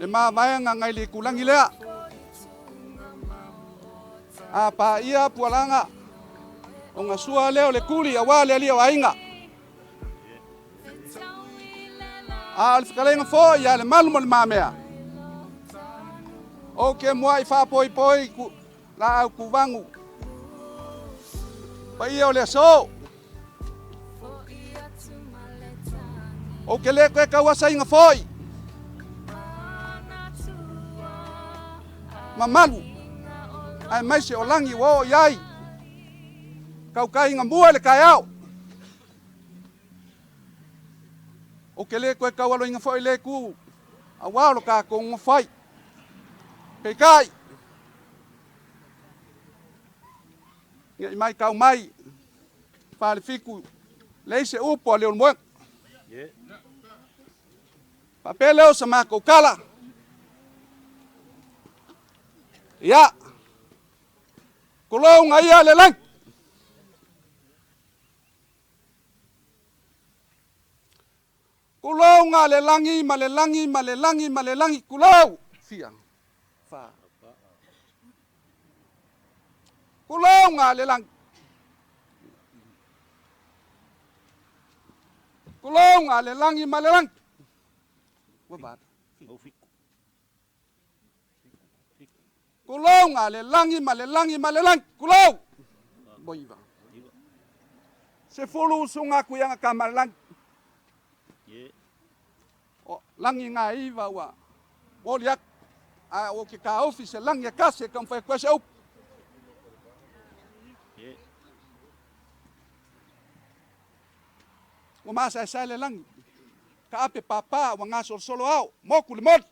Le mavaega ngai le itulagi lea. A paia pualaga o gasua lea o le tuli aua le alii o aiga. A o le fetalaiga foi ia Lemalu ma Le Mamea. Ou te muai faapoipoi laau tuvagu paia o le aso. Ou te le toe tauasaina foi mamalu aemaise o lagi ua oo i ai tautaiga mua i le taeao. Ou te le toe taualoina foi le itu aua o lo tatou nofo ai. Peitai, ne i matau mai Falefitu leai se upu a Leulumoega. Faapea lea o sa matou tala. Ia, tulou ia le lagi. Tulou nga le lagi ma le lagi ma le lagi ma le lagi, tulou. Fia, fa. Tulou nga le lagi. Tulou nga le lagi ma le lagi. Ua vata. Tulou nga le lagi ma le lagi ma le lagi. Tulou. Moiva. 10 usuga kuiaga ka ma le lagi. O lagi ngā iva ua moli atu. A o ke kāofi se lagi e kasi e taumafai atu ai se upu. Ua masaesae le lagi. Ka ape pāpā ua gasolosolo ao, moku le moli.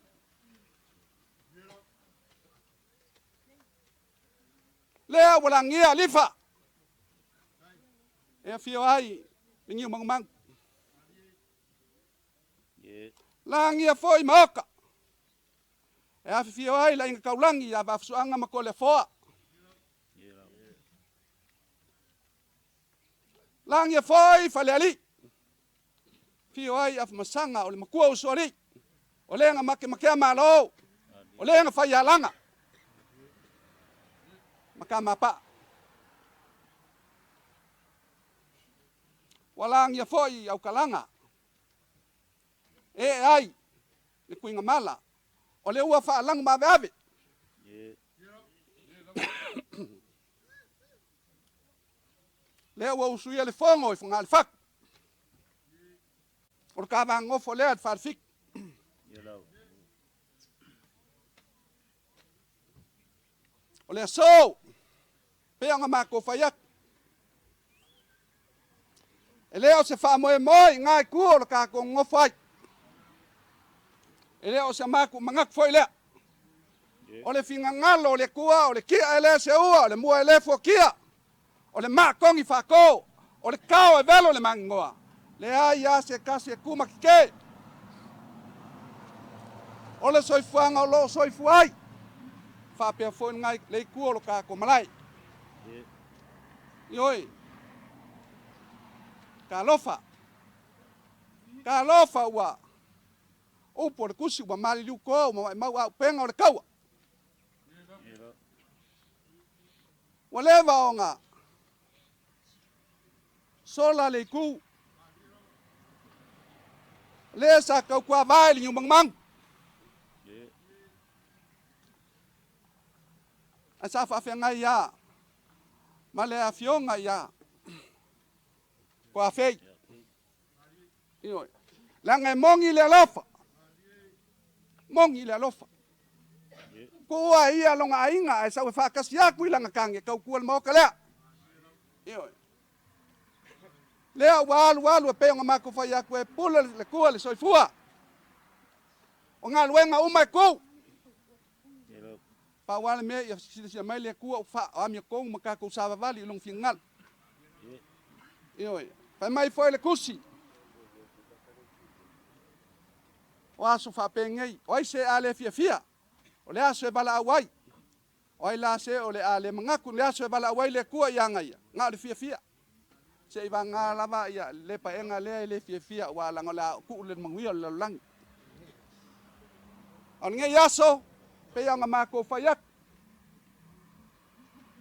Lea ua lagia alifa. E afio ai le niu magumagu. Lagia foi maoka. E afifio ai le aiga taulagi ia Vaafusuaga ma Toleafoa. Lagia foi Falealii. Fio ai Afamasaga o le matua usoalii. O le na makemakea malo. O le na faialaga. Makamapaa. Ua lagia foi aukalaga. E ai le tuigamala. O le ua faalagu maaveave. Lea ua usuia le fono i Fogaale-fatu. O le tavanofo lea le Falefitu. O le aso, pei ona matou fai atu, e le o se faamoemoe i ngā itu o le tatou nonofo ai. E le o se matou manatu foi lea. O le finagalo o le Atua, o le kia e le seua, o le mua e le fuatia, o le maa togi faato, o le kao e velo le maninoa. Leai lava se tasi e tu ma tetee. O le soifuaga o lo o soifua ai, faapea foi le itu o lo tatou malae. Ioe, talofa, talofa ua upu o le tusi ua maliliu toa ua maumau auupega o le taua. Ua leva ona sola le itu. Lea sa tautuavae le niumanumagu. Ae sa faafeagai ia ma le afioga ia Toafei. Ioe. Leaga e moni le alofa. Moni le alofa. Tuua ia lona aiga ae sau e faatasi atu i lana tagi e tautua le maota lea. Ioe. Lea ua alu alu e pei ona matou fai atu e pule le tua le soifua. O galuega uma e tu. Pau lava le mea ia silasila mai le Atua ua amiotonu ma tatou savavali i lona finagalo. Ioe. Fai mai foi le tusi, o aso faapenei, o ai se a le fiafia, o le aso e valaau ai. O ai la se o le a le manatu i le aso e valaau ai le Atua ia ia, na o le fiafia. Se i vagana lava ia le paega lea e le fiafia, ua leaga o le a tuu le manuia o le lalolagi. O lenei aso, pei ona matou fai atu,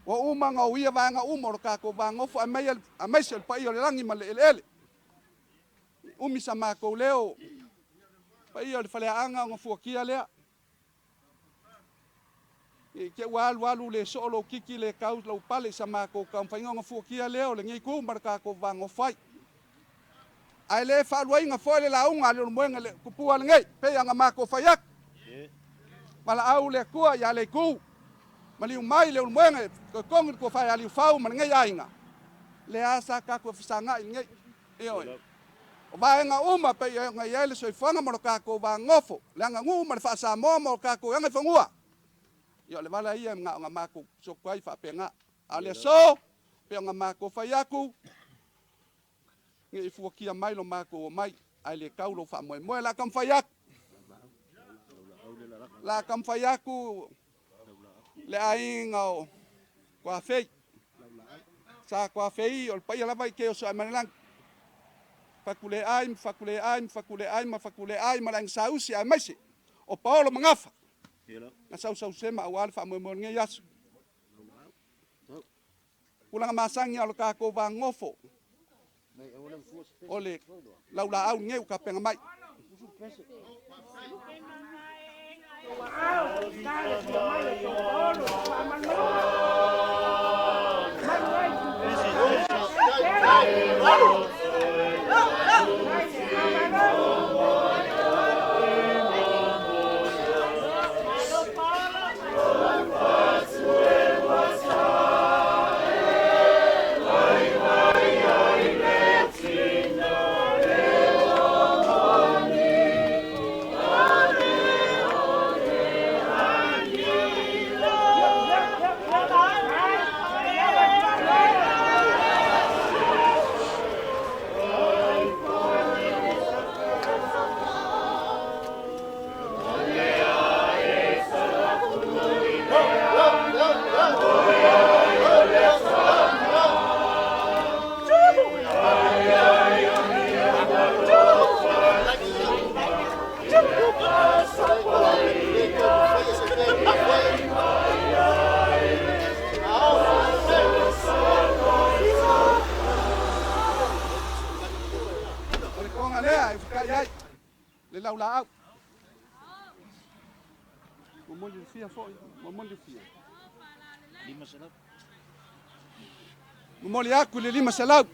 ua uma ona uia vaega uma o le tatou vanofo aemaise o le paia o le lagi ma le eleele. Umi sa matou leo, paia o le faleaana ona fuatia lea. I te ua alu alu le soo lou titi le tau lau pale i sa matou taumafaiga ona fuatia lea o lenei itu ma le tatou vanofo ai. Ae le faaluaina foi le lauga a le Ulumoega le tupua lenei, pei ona matou fai atu. Valaau le Atua ia le itu, maliu mai le Ulumoega e toetogi le tofa ia Liufau ma lenei aiga, lea sa tatou fesagai lenei. Ioe. O vaega uma pei ona i ai le soifuaga ma lo tatou vanofo, le aganuu ma le faa-Samoa ma o tatou agaifanua. Ia o le vala ia na ona matou sotu ai faapena. A o le aso, pei ona matou fai atu, ne i fuatia mai lo matou omai, ae le tau lou faamoemoe. La taumafai atu, la taumafai atu le aiga o Tuafei. Sa Tuafei o le paia lava i ke o so ai malelagi. Fatuleai ma Fatuleai ma Fatuleai ma Fatuleai ma le aiga Sausi aemaise o Paolo Magafa. Na sausausema aua le faamoemoe o lenei aso. Tulaga masani o le tatou vanofo o le laulaau lenei ua tapena mai. O le toga lea e fukai ai le laulaau. Momoli le fia foi, momoli le fia. 500. Momoli aku le 500.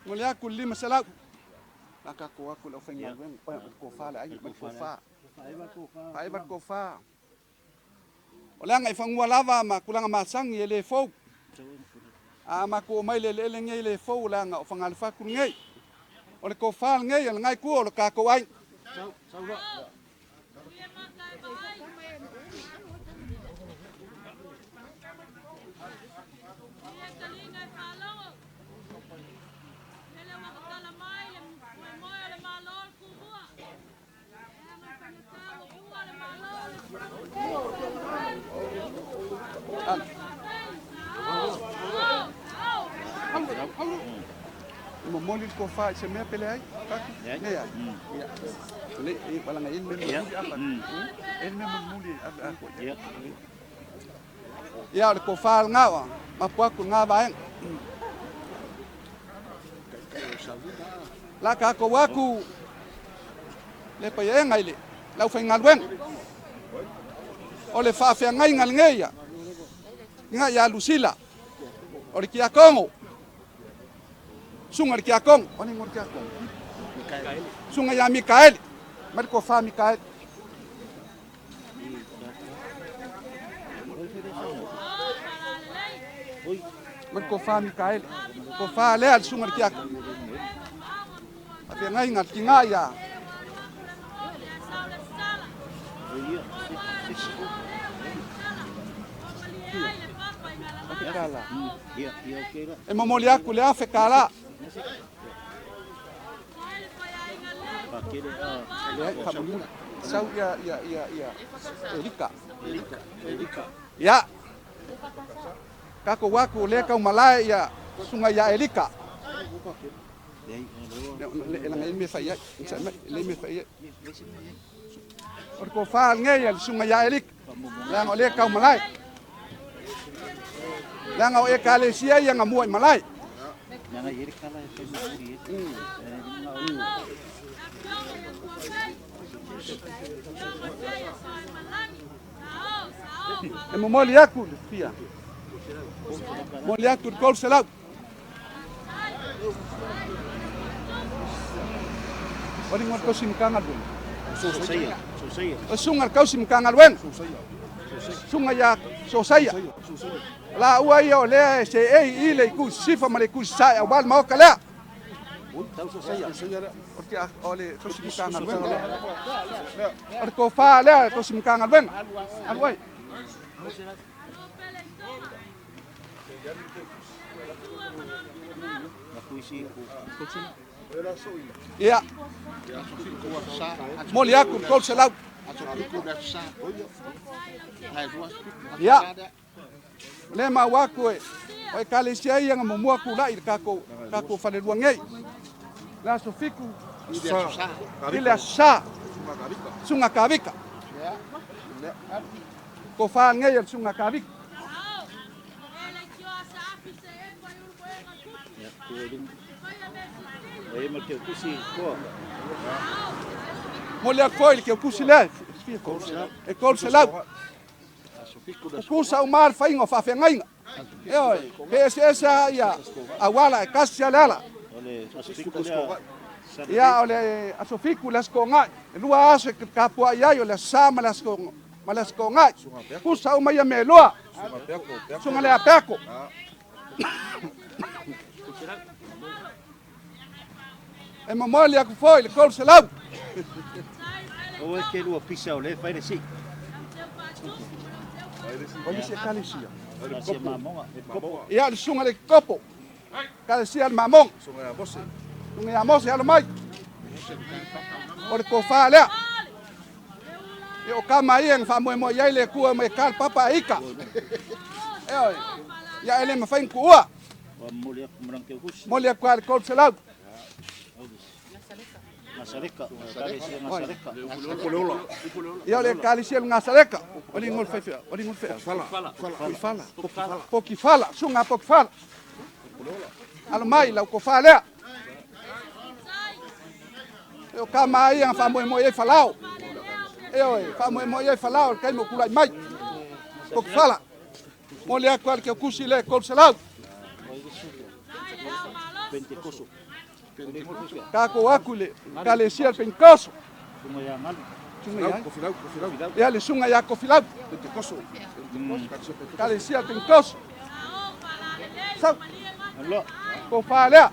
Momoli aku le 500. La kako aku le aufaigaluega. Oe, o le kofa le aiga, ma le kofa. Faaiva le kofa. O le aga i fagua lava ma tulaga masani e le fou. A matou omai le eleele nei le fou le aga o Fagalofa lenei. O le kofa lenei o lengai itu o le tatou aiga. Momoli le kofa i se mea pele ai. Leai. Leai. Ia. Le e balanga ele me muli apa. Ele me muli apa. Ia o le kofa le ngawa. Mapu aku ngā vaega. La kako aku le paiega i le laufaigaluega. O le faafeagaiga lenei ia. Nga ia Lusila. O le kiakongo. Sunga le kiakongo. O le ngor kiakongo. Sunga ia Mikaeli. Mai le kofa Mikaeli. Mai le kofa Mikaeli. Kofa lea le sunga le kiakongo. Faafeagaiga le tiga ia. E momoli aku le afe kala. Le faamuli. Sau ia ia ia ia Erika. Ia. Kako waku le kau malae ia sunga ia Erika. E laga i mea fai ai. Sa mai, le mea fai ai. O le kofa lenei a le susuga ia Elika, leaga o lea e taumalae. Leaga o ekalesia ia na mua i malae. E momoli atu le fia. Momoli atu le 300. O le tausi Matagaluega. O susuga le tausi Matagaluega. Susuga ia Sosaia. Laua ia o lea e seei i le itu Sisifo ma le itu Sasae aua le maota lea. O le tausi Matagaluega lea. O le tofa lea le tausi Matagaluega. Alu ai. Ia. Moli atu le 300. Ia. Le mau atu e o ekalesia ia na muamua tulai i le tatou falelua nei. Le aso 7 i le aso Sa. Susuga Kavika. Tofa nei o le Susuga Kavika. Moli atu foi i le keukusi lea, e 300. Tutusa uma le faiga o faafeagaiga. Ioe, pe eseese lava ia auala e tasi lava le ala. Ia, o le aso 7 le aso Toonai, e 2 aso e tapuai ai, o le aso Sa ma le aso Toonai. Tutusa uma ia mea e lua. Susuga le Apeako. E momoli atu foi le 300. O e ke lua pisa o le fai le si. O le isi ekalesia. Asia mamonga, e kopo. Ia, le susuga le Kopo. Ekalesia le Mamonga. Susuga ia Mose alo mai. O le tofa lea. Ia o kama ia na faamoemoe i ai le Atua mai ka le papa e ika. Ioe. Ia e le mafai ona tuua. Ua moli aku marang ke husi. Moli atu ai le 300. Masaleka, ekalesia Masaleka. Ia o le ekalesia le Gasaleka. O le ingol faifea, o le ingol fea. Pokifala. Pokifala, susuga Pokifala. Alo mai lau tofa lea. E o kama ia na faamoemoe i ai Falao. Ioe, faamoemoe i ai Falao le taimi o tulai mai. Pokifala. Moli atu ai le keukusi le 300. Pentekoso. Tatou atu i le ekalesia le Pentekoso. Sunga ia ngalu. Susuga ia Ia le susuga ia Kofilau. Ekalesia le Pentekoso. Sau. Aloa. Tofa lea.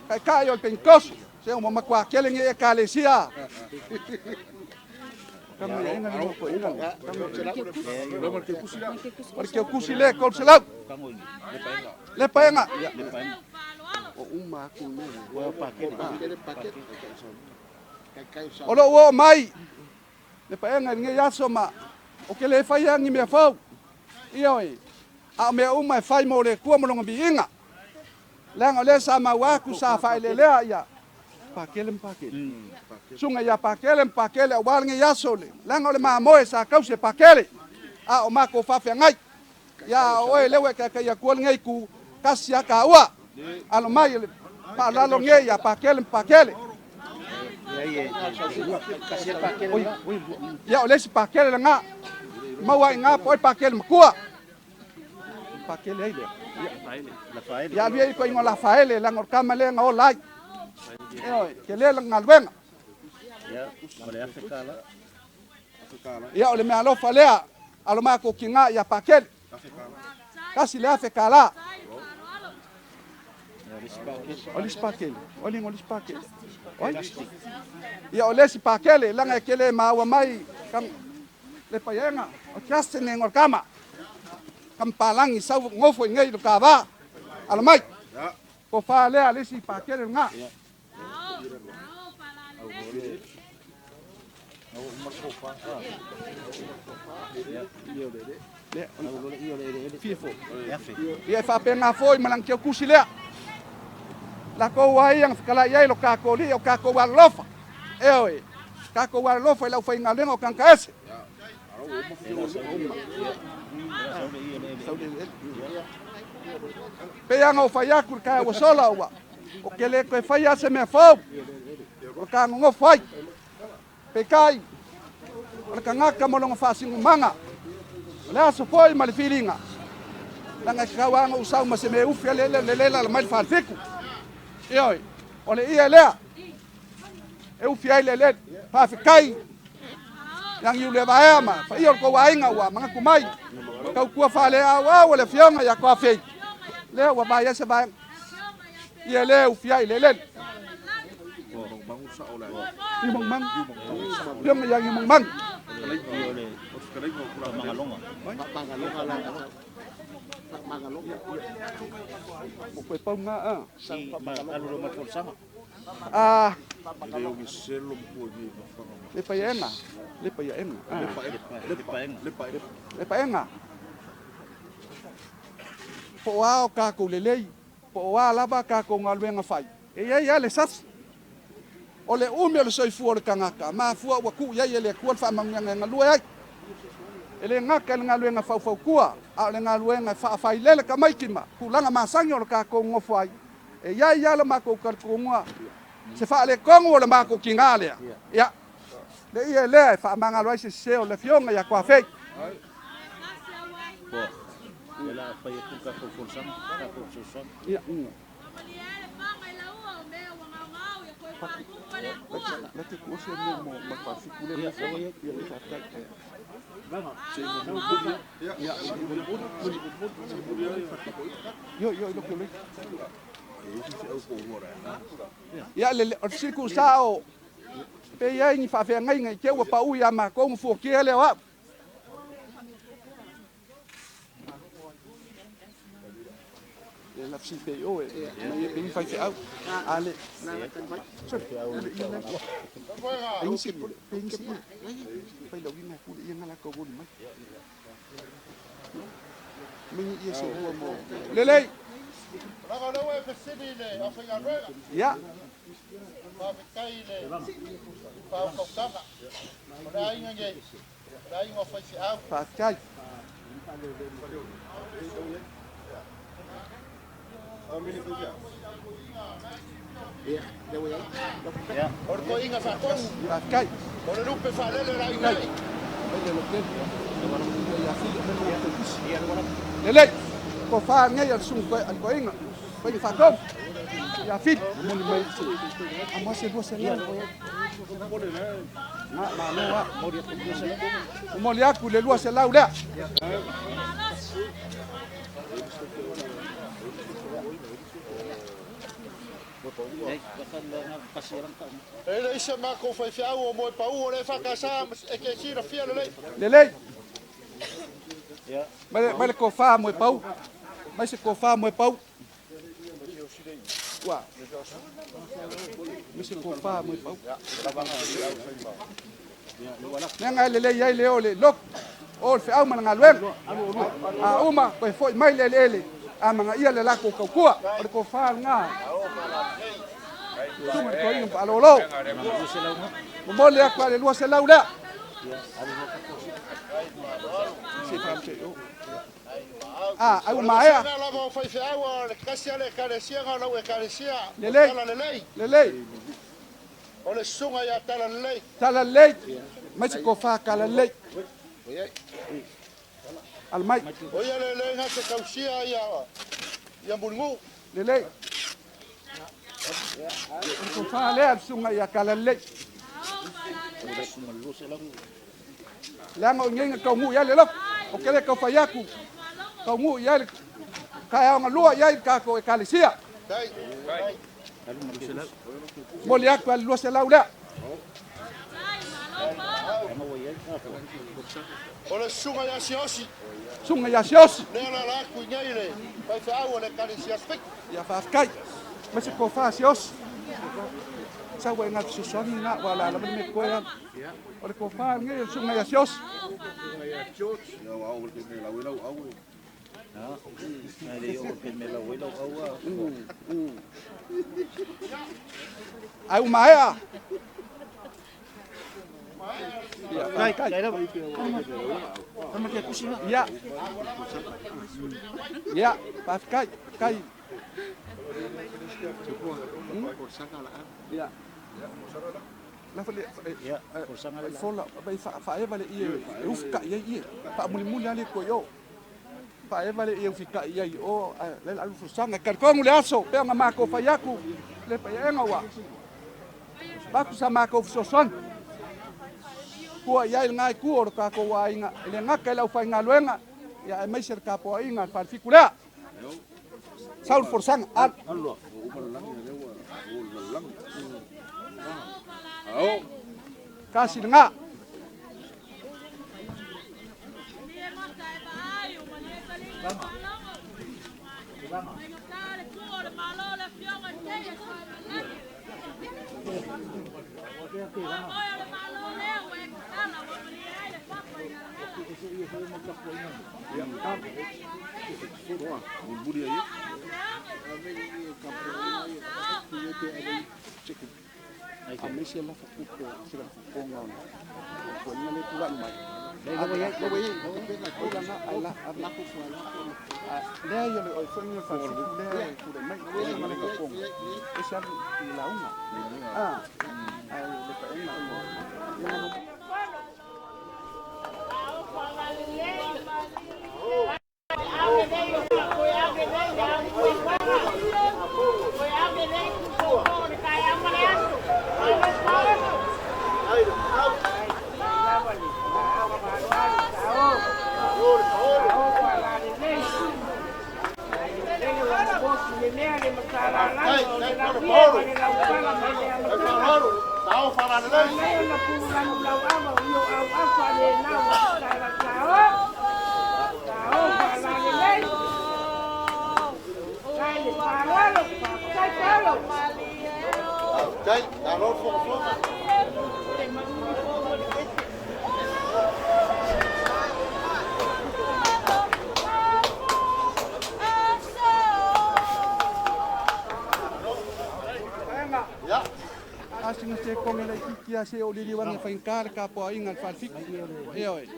Taitai o le Pentekoso. Se o matua kele nge ekalesia. Kama ia inga ni mo inga. O le keukusi le 300. Kango ingi. Le paenga. Le paenga. O uma aku me. Ua pakele. O lou oo mai le paega i lenei aso ma o ke le fai ni mea fou. Ioe, a o mea uma e fai mo le Atua ma lona viiga. Leaga o lea sa maua atu sa faaeleelea ia Pakele ma Pakele. Susuga ia Pakele ma Pakele aua lenei aso le leaga o le mamoe sa tausi e Pakele. A o matou faafeagai. Ia o oe lea ua e taitaia atua lenei itu tasi a taua. Alo mai le faaaloalo nei ia Pakele ma Pakele. Ia o le isi Pakele lena. Maua ai ngā po ai Pakele matua. Pakele ai lea. Ia alu ia i ko ingoa Lafaele leaga o le tama lea na ola ai. Ioe, tele lana galuega. Ia o le mea alofa lea, alo matou kina ia Pakele. Tasi le afe kālā. O le isi Pakele. O le ingoa o le isi Pakele. Oi? Ia o le isi Pakele, leaga e tele maua mai le paiega o Justin le ingoa o le tama. Tama palagi sau nofo i nei i le kava. Alo mai. Tofa lea le isi Pakele lena. Ia e faapena foi ma lana keukusi lea. Lakou ai ang kala iai lo kako li o kako alolofa. E oe. Kako alolofa i lau whaingaluega o kankaese. Pe anga o whai aku le kai ua sola ua. O ke le koe whai ase mea fau. O ka ngongo whai. Pe kai. O le kangaka mo longa whaasingu manga. O le aso foi ma le filinga. Langa e kau anga usau ma se me ufi ale le le le la mai le whaalfiku. Ioi. O le ia lea. E ufi ai le le. Pawhikai. Yang iu le vaea ma. Whai o le kou ainga ua. Manga kumai. Kau kua whale au au o le fionga ia koa fei. Lea ua vai ese vai. Ia le ufi ai le le. I mong mang. Fionga ia i mong mang. Mo koe pau ngā a. Ah. Le pa enga. Le pa enga. Le pa enga. Po a o kākou lelei. Po a lava kākou galuega fai. E iai a le sasi. O le umi o le soifua o le kangaka. Ma fua ua ku iai e le akua le faamanuiaga e galue ai. E le gaka i le galuega faufaukua, a o le galuega e faafailele kamaiti ma tulaga masagi o le kākou gofo ai. E iai ia le makou talitonuga se faaletogu o le makou tigā lea. Ia, le ia lea e faamagalo ai se sesē o le afioga ia Toafei. Ia. Late ku ose mo mo ma fa fiku le mo ia le fa tai. Ia. Yo yo lo le. Ia le o siku sao. Pe ia ni fa fe ngai ngai ke ua pa u ia ma ko fu ke le wa. Le la si pe o e ma ye pe fa fe au. Ale. Pe si pe si. Pe lo gi na ku ia ngala ko boli mai. Me ia se mo. Lelei. Ia. Faafetai. Faafetai. Lelei. Ko fa ngai al sung ko al ko inga. Ko ni fa kom. Ya fit. A mo se bo se na. Na ma no wa. O mo le aku le lua se lau lea. E le isa mako fai fiau o moe pau o le whakasa e ke sira fia lelei. Lelei. Mai le kofa moe pau. Mai se kofa moe pau. Ua. Mai se kofa moe pau. Mea ngai lelei ai le o le lok. O le feau mana ngaluega. A uma koe foi mai le ele. A manga ia le lako kaukua. O le kofa ngā. Tuma le koinga pa alolo. Mo le akwa le lua se lau lea. Ah, au maea. Lelei. Lelei. O le sunga ia tala lelei. Tala lelei. Mai se kofa kala lelei. Almai. O ia lelei ngā te kausia ia mulingu. Lelei. O kofa lea sunga ia kala lelei. Leaga o igeiga kaugū iai le loko. O ke le kaufai aku. Kaugū iai le kaeaoga lua iai le kākou ekalesia. Moli aku ale 200 lea. O le sunga ia siosi. Sunga ia siosi. Lea la la aku ingai le faifeau o le ekalesia spik. Ia faafetai. Ma se kofa siosi. Sa ua e gatu sosoagi gā ua la lava le me koe ala. O le kofa ngai o le sunga ia siosi. Ai le o pe me la wei lau aua. Ai umaea. Ia, Kai, kai. kai lava. Tama ke kusi ha. Ia. Ia, faafetai, kai. Ia. Lafa le Ia, forsaga le la. Fola, vai faeva le ie e ufika i ai ie. Faamulimuli ale ko yo. Faeva le ie ufika i ai o le alu forsaga kalkongu le aso pe nga mako faiaku le paienga wa. Baku sa mako fesoasoani. Kua i ai le ngai kua o le kākou aiga e le gaka i le aufaigaluega ia aemaise le tapuaiga le falefiku lea. Sau le folasaga alu. Kasi lagā. Aemaise lafa kupo se la fukonga ona. Ko ina le tula'i mai. Lea ia le oi foi le falefiku lea e tulai mai. Lea ma le kokonga. E se alu i lauga. Ah. Ai le paega ia. Tai, tai, paolo. Tai paolo. Tao faalalelei. Tai, talo fogafoga. Ia. Asinga se konge le kiki a se o lili wangi faingā le tapuaiga le falefiku. Ia oi.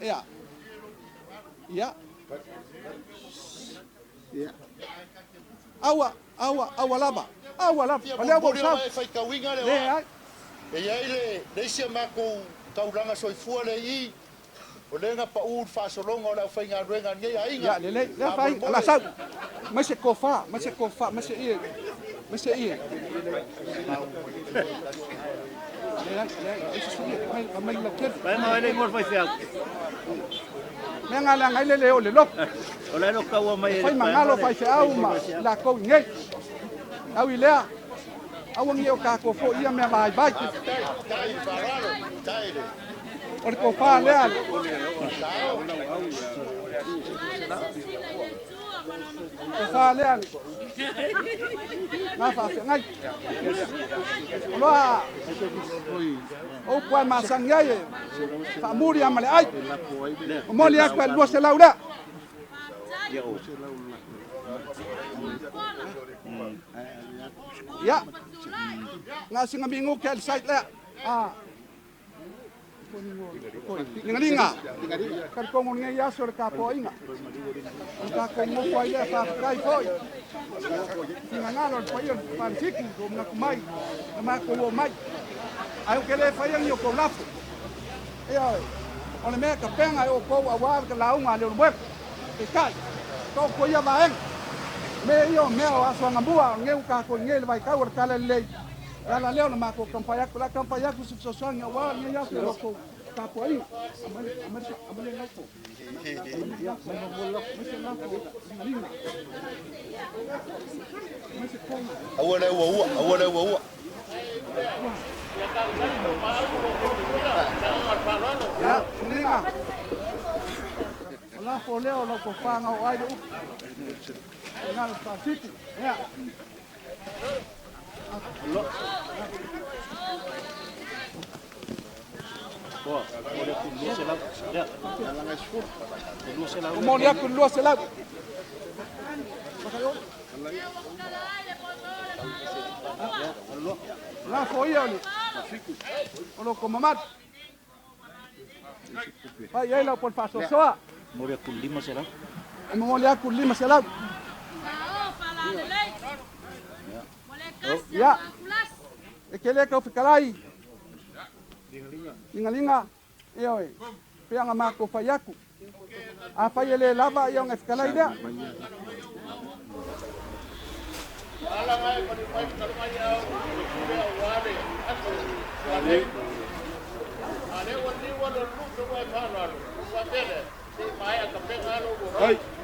Ia. Ia. Aua, aua, aua lava. Aua lava. Fia O lea ua mulimuli sau. lava e faitauina le Le oa. ai. E i ai le isi a makou taulaga soifua le i o lea na paʻū le faasologa o le aufaigaluega a lenei aiga. Ia, lelei. Lea fai, Faamolemole. ala sau. Mai se kofa, mai se kofa, mai se ie. Mai se ie. Le ai, le ai. E se suia, mai mai la kele. Pai ma le ngol fai feau. Mea ngā le ngai le le o le loko. O le lo kaua mai Fai mangalo fai feau ma la kou nei. Au i lea. Au ngi o ka ko fo ia mea vai vai. Tai, tai, faaaloalo, tai le. O le kofa lea. Tao. Kofa lea. Ngā whaafengai. O loa. O pua masangi ai e. Faamuri a ma le ai. O moli aku e lua se lau lea. Ia. Ngā singa mingu ke le site lea. Ah. Lingalinga. Ka kongo ngai aso le kapoinga. O ka kongo ko ai le fa kai foi. Tinga ngalo le pai o falfiku ko na kumai. Na ma ko o mai. Ai o ke le fai ngi o ko lafo. E ai. O le mea ka penga o ko a wa ka launga le o mo. E kai. Ko ko ia vaeng. Me io mea o aso ngambua ngeu ka ko nge le vai kau o le kala lei. Ala leo na mako kampai aku la kampai aku se fesoasoani auā lenei aso e loko tapuaiga amale lafo liga ma se konga. Aua le ua ua, aua le ua ua. Ia liga o lafo lea o lau tofaga o ai le upu ina le fasiku ia. Momoli aku le 200. Lafo ia o le o lo komamatu. Pai ai lau po le faasoasoa. Momoli aku le 500. E momoli aku le 500. Ia. E ke le kaufikalai. Ligalinga. Ioe. Peaga makou fai aku. Afai e lē lava ia ona e fekalai lea.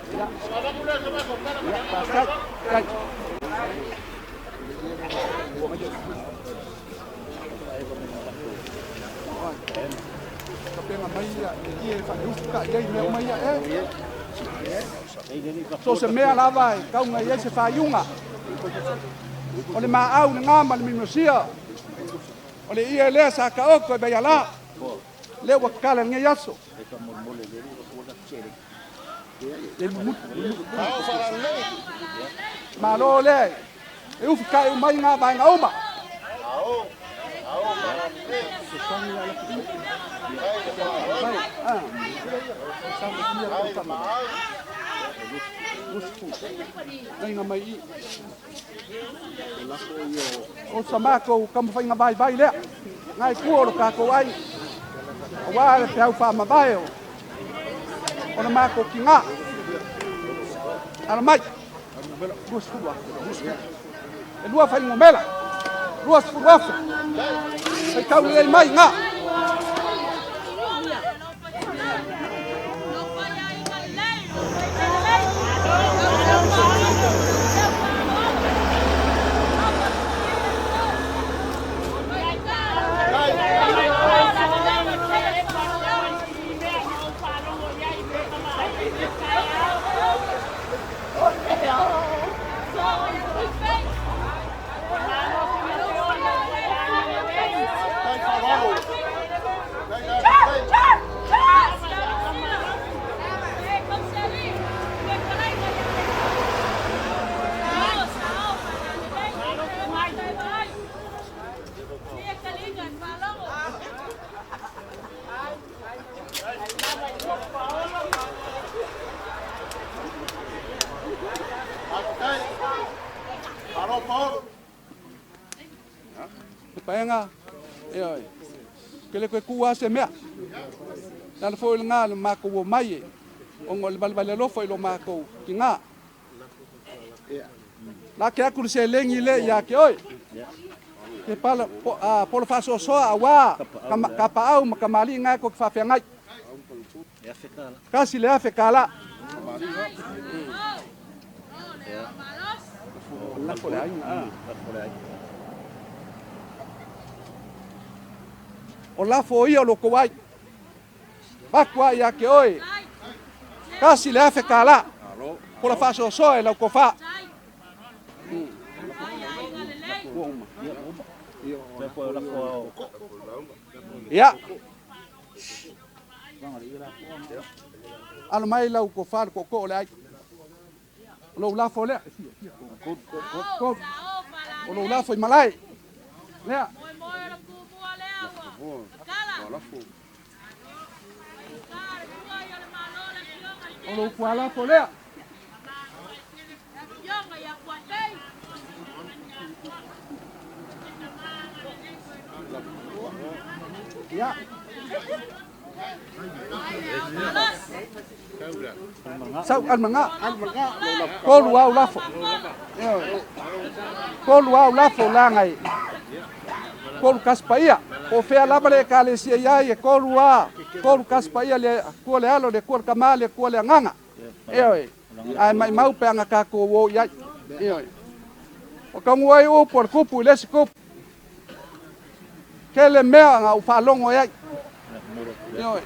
Ia, faafetai. Faafetai. Kapega mai ia e ie faale ufu ka i ai mea uma ia e. So se mea lava e kauga i ai se faaiuga. O le maau lagā ma le minosia. O le ie lea sa kaoko e vaialā. Lea ua kakala i lenei aso. Le lumutu. Malo lea e ufi kae umai ngā vaega uma. Laina mai i. O sa mākou kamawhainga vai vai lea. Ngai kua o lo kākou ai. Auā le peau whaamavae o. O le mākou ki ngā. Ala mai. 20,000. E lua whaingomela. 20,000. Hei tau lelei mai ngā. Paenga, e ke le koe kua se mea. Nā le foi le ngā le mākou o mai e. Ongo le valevale alofa i lo mākou ki ngā. La ke aku le selegi le ia ke oi. Ke pala po, a, polo faasoasoa auā kapaau ma kamali'i gae ko ke faafeagai. Kasi le afe kālā. Lafo le aiga a. O lafo ia o lo kou ai. Vaku ai ia ke oe. Kasi le afe kālā. Pola faasoasoa e lau kofā. Ia. Alo mai lau kofā le kooko o le ai. O lou lafo lea. O lou lafo i malae. Lea. O lou kualafo lea. Ia. Sau almanga. Kolu au lafo. Kolu au lafo langai. Kolu kaspaia. O fea lava le ekalesia iai e kolu a. Kolu kaspaia le kua le alo le kua le kamā le kua le agaga. Ioe. Ae maimau peaga kākou o iai. Ioe. O kaugu ai upu o le kupu i le isi kupu. Kele mea ga ou faalogo e ai. Ioe.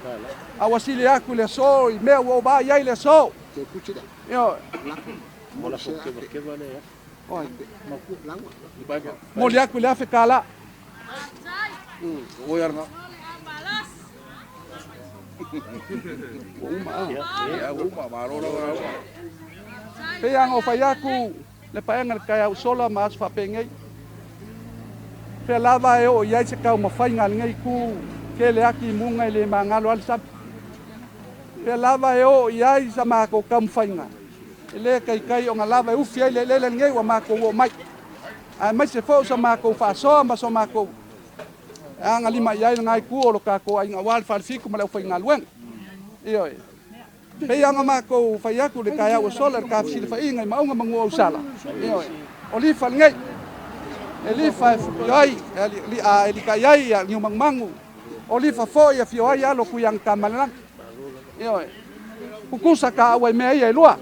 A ua sili aku i le aso i mea ua ou vaai ai i le aso. Ioe. Oi. Moli aku i le afe kālā. Ua uma a. Ia, ua uma, malo lava ua. Pei aga o fai aku le paega le taeao sola ma aso faapenei. Fea lava e oo i ai se taumafaiga a lenei itu tele ati imuga e le magalo ai le sami. Fea lava e oo i ai sa matou taumafaiga e le taitai ona lava e ufi ai le eleele lenei ua matou oo mai. Aemaise foi o sa matou faasoa ma so matou e agalima i ai lena itu o lo tatou aiga aua le Falefitu ma le aufaigaluega. Ioe. Pei ona matou fai atu le taeao ua sola i le tafesilafaiga i Maauga ma Nuuausala. Ioe. O lifa lenei. E lifa e afio ai, e litai ai Niumanumanuo lifa foi e afio ai alo Tuiagatamalelagi. Ioe. Tutusa taua i mea ia e lua.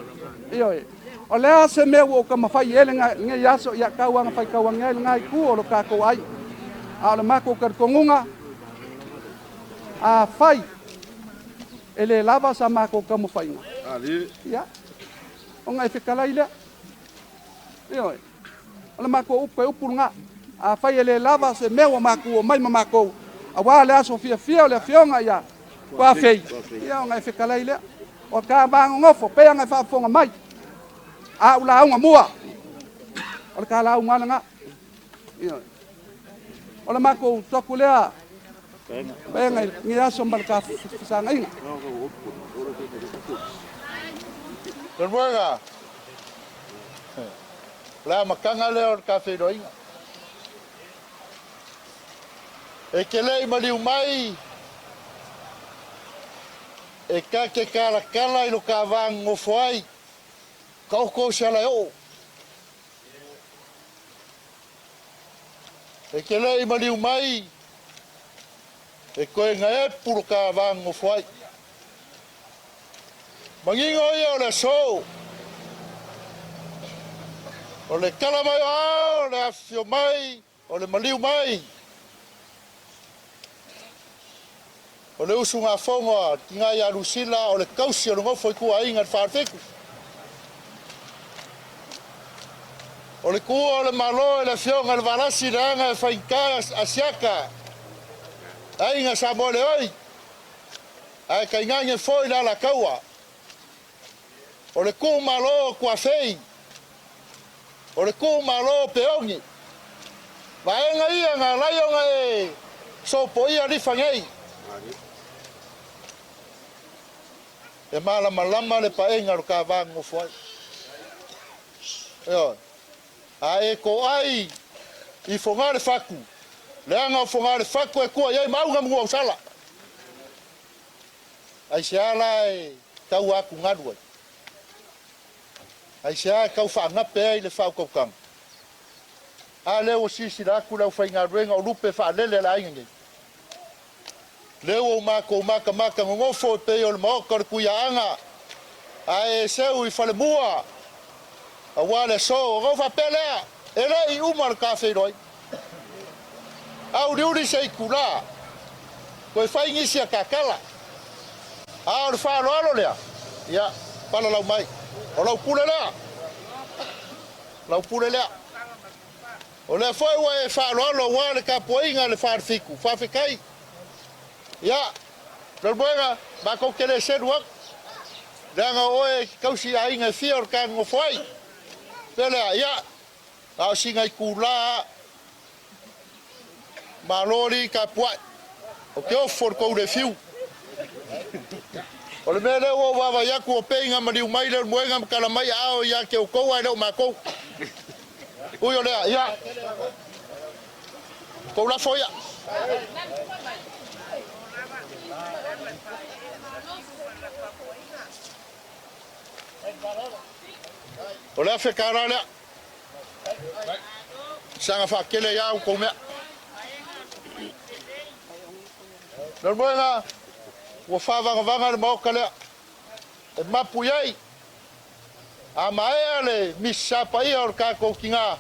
Ioe. O le a se mea ua ou taumafai i ai lenei aso, ia tau aga faitau ane ai lena itu o lo tatou aiga. A o le matou talitonuga, afai e le lava sa matou taumafaiga, ia, ona e fetalai lea. Ioe. O le matou upu e upu lena. Afai e le lava se mea ua matou omai ma matou, aua le aso fiafia o le afioga ia Tuafei, ia ona e fetalai lea. O ka vagonofo, pei ona e faafofoga mai, a ou lauga mua, o le ta lauga lena. Ioe. O le matou toku lea, paega i lenei aso ma le ta fesagaiga. Lemoega, o le amataga lea o le tafeiloaiga. E te le i maliu mai, e ta te kalakala i lo ka vagogofo ai, ka oko se ala e oo. E te le i maliu mai, e koe gaepu lo ka vagogofo ai. Mangingo ia o le aso, o le tala mai o ao, o le afifio mai, o le maliu mai, o le usugafono a le tina ia Lusila, o le tausi o le nofo i tuaiga i le Falefitu. O le tuua o le Malo e le afioga i le Valasi leaga e faigata asiata, aiga Samoa le oi, ae tainane foi le Alataua. O le tuumalo o Tuafei, o le tuumalo o Peoni. Vaega ia na alai ona e sopoia lifa nei. E malamalama le paega o le ta vagogofo ai. Ioe. A e toai i foga le fatu, leaga o foga le fatu e tua i ai Maauga ma Nuuausala. Ai se ala e tau atugalu ai. Ai se a e tau faagape ai le faautautaga. A lea ua silasila atu le aufaigaluega o lupe faalele a le aiga nei. Lea ua matou matamata nonofo e pei o le maota o le Tuiaaga, ae e seu i falemua, aua le aso. Ona ou faapea lea, e le i uma le tafeiloai. Auliuli se itulā, toe fai nisi a tatala. A o le faaaloalo lea, ia, palalau mai. O lau pule lea. Lau pule lea. O lea foi ua e faaaloalo aua le tapuaiga a le Falefitu. Faafetai. Ia, Lemoega, matou te le selu atu. Leaga o oe e tausi aiga e fia o le ta nonofo ai. Pea lea, ia, a o sina itulā, malo li tapuai. O te ofo le tou le fiu. O le mea lea ua ou vaavaai atu o peiga maliu mai le moega ma tala mai aao ia te outou ae le o matou. Ui o lea, ia. Tou lafo ia. O le afe tala lea. Saga faatele ia outou mea. Le moega, ua faavagavaga le maota lea. E mapu i ai. A maea le misa paia o le tatou tina,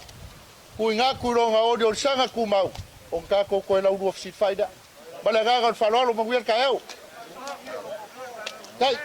tuuina atu i lona oliolisaga tumau, ona tatou toe laulua fesilafai lea. Ma le agaga o le faaaloalo, manuia le taeao. Tai.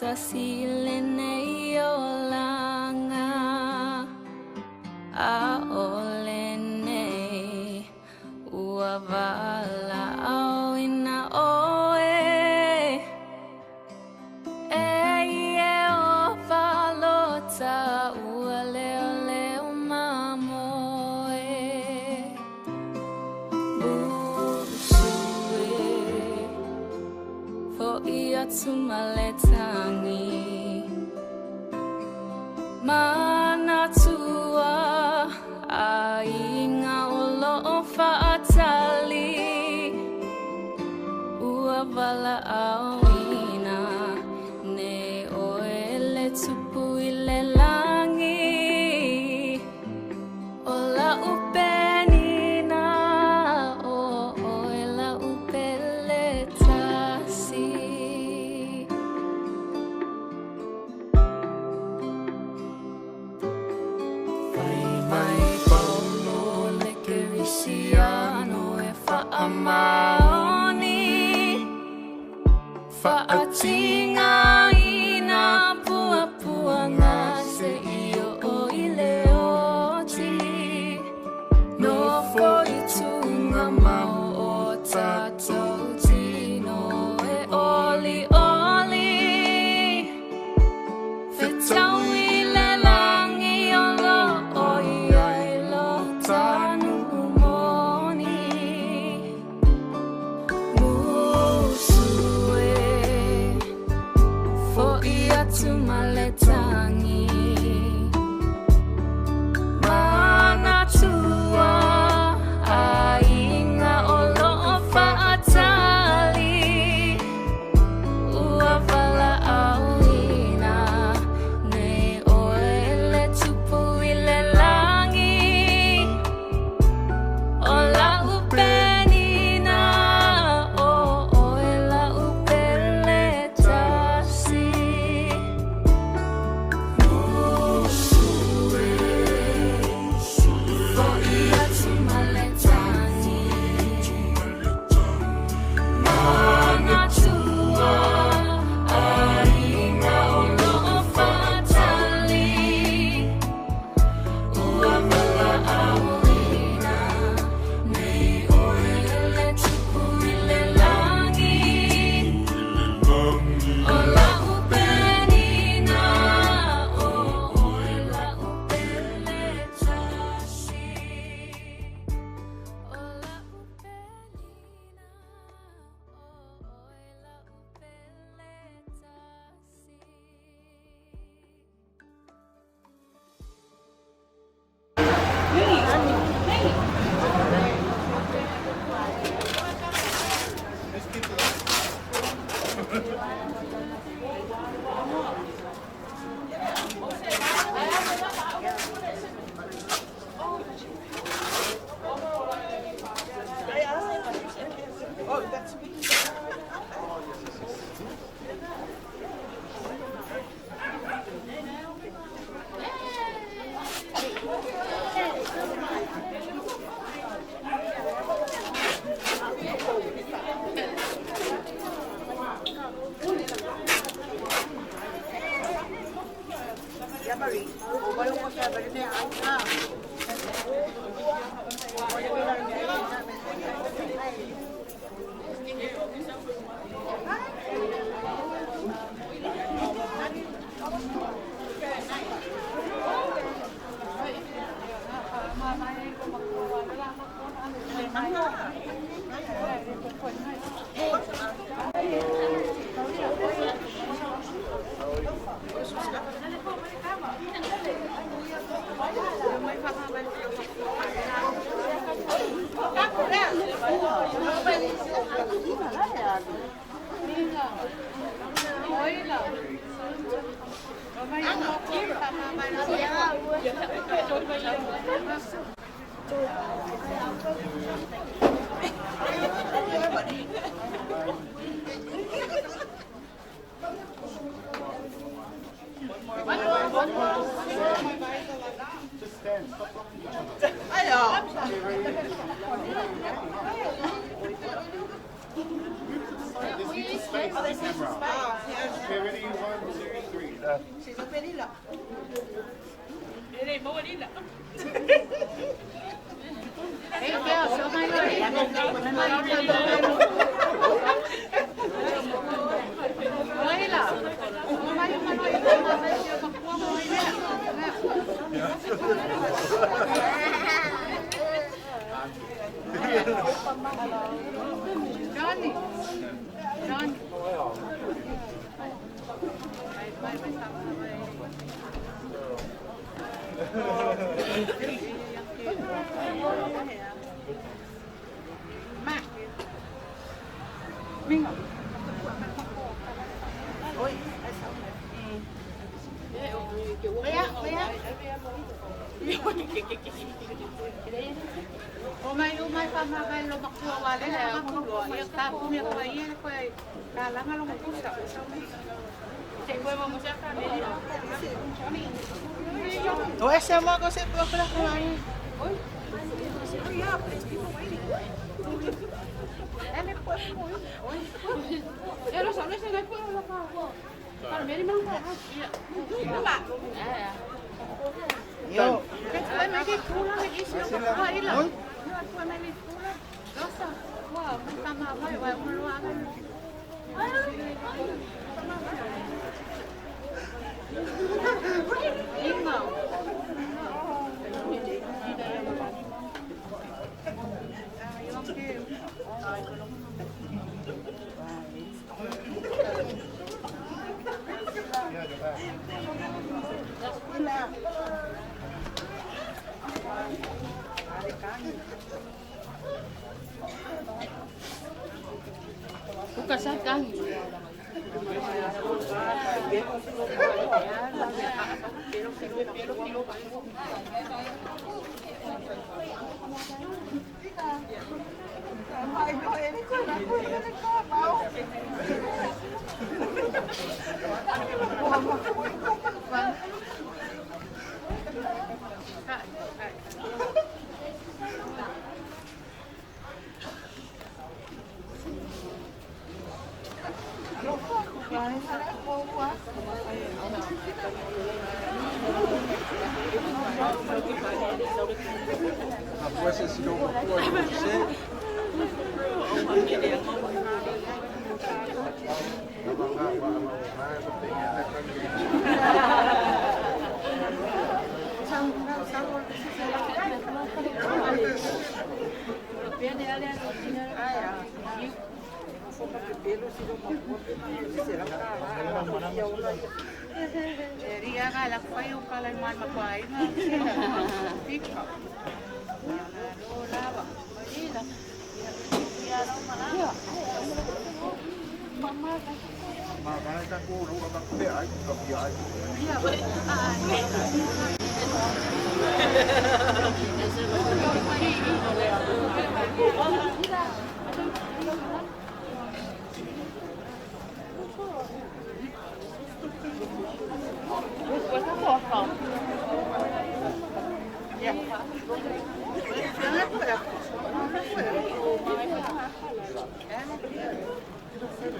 Tasi.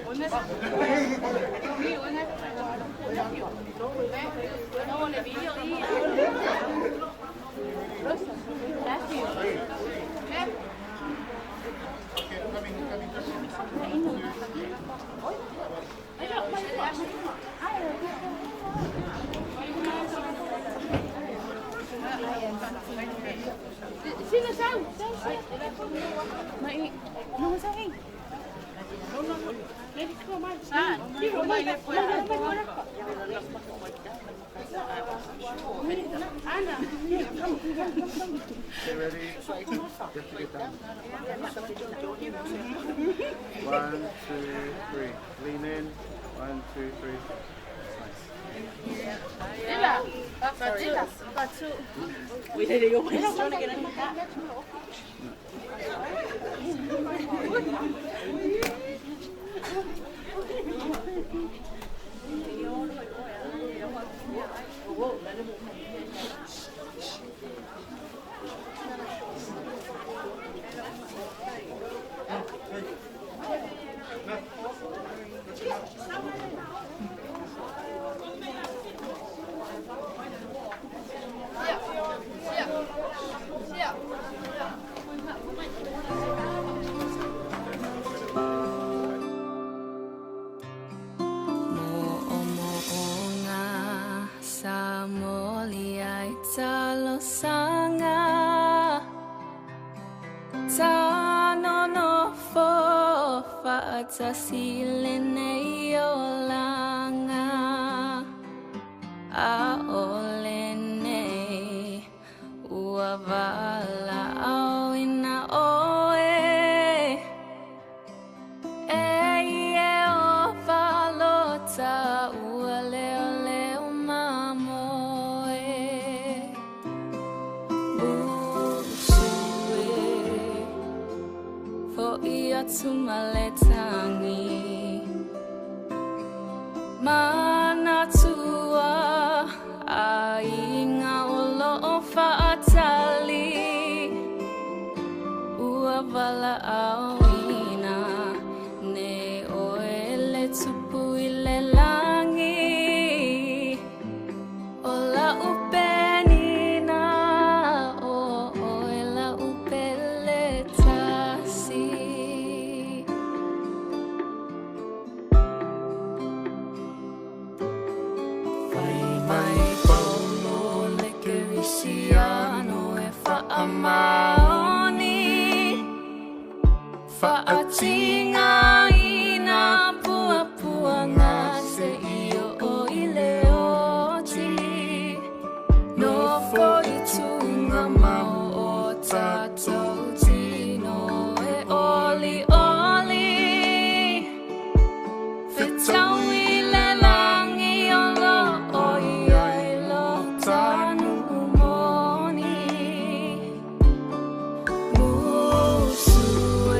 Ona Get ready. Just to get down. 1, 2, 3. Lean in. 1, 2, 3. Mo'omo'oga sa moli ai talosaga Tanonofo fa'atasi lenei olaga A'ole nei ua vala'auina oe E ie o falota ua leo leo mamoe Busu e fo'i atu ma le tagi Manatua aiga o lo'o fa'atali Ua vala'auina nei oe le tupu i le lagi O la'u penina o oe la'u pele tasi. Fai mai Paulo le Kerisiano e fa'amaoni Fa'atigaina puapuaga se'i o'o i le oti Nofo i tugamao o tatou tino e olioli Fetaui le lagi o lo'o i ai lo tanu'u moni Musu e.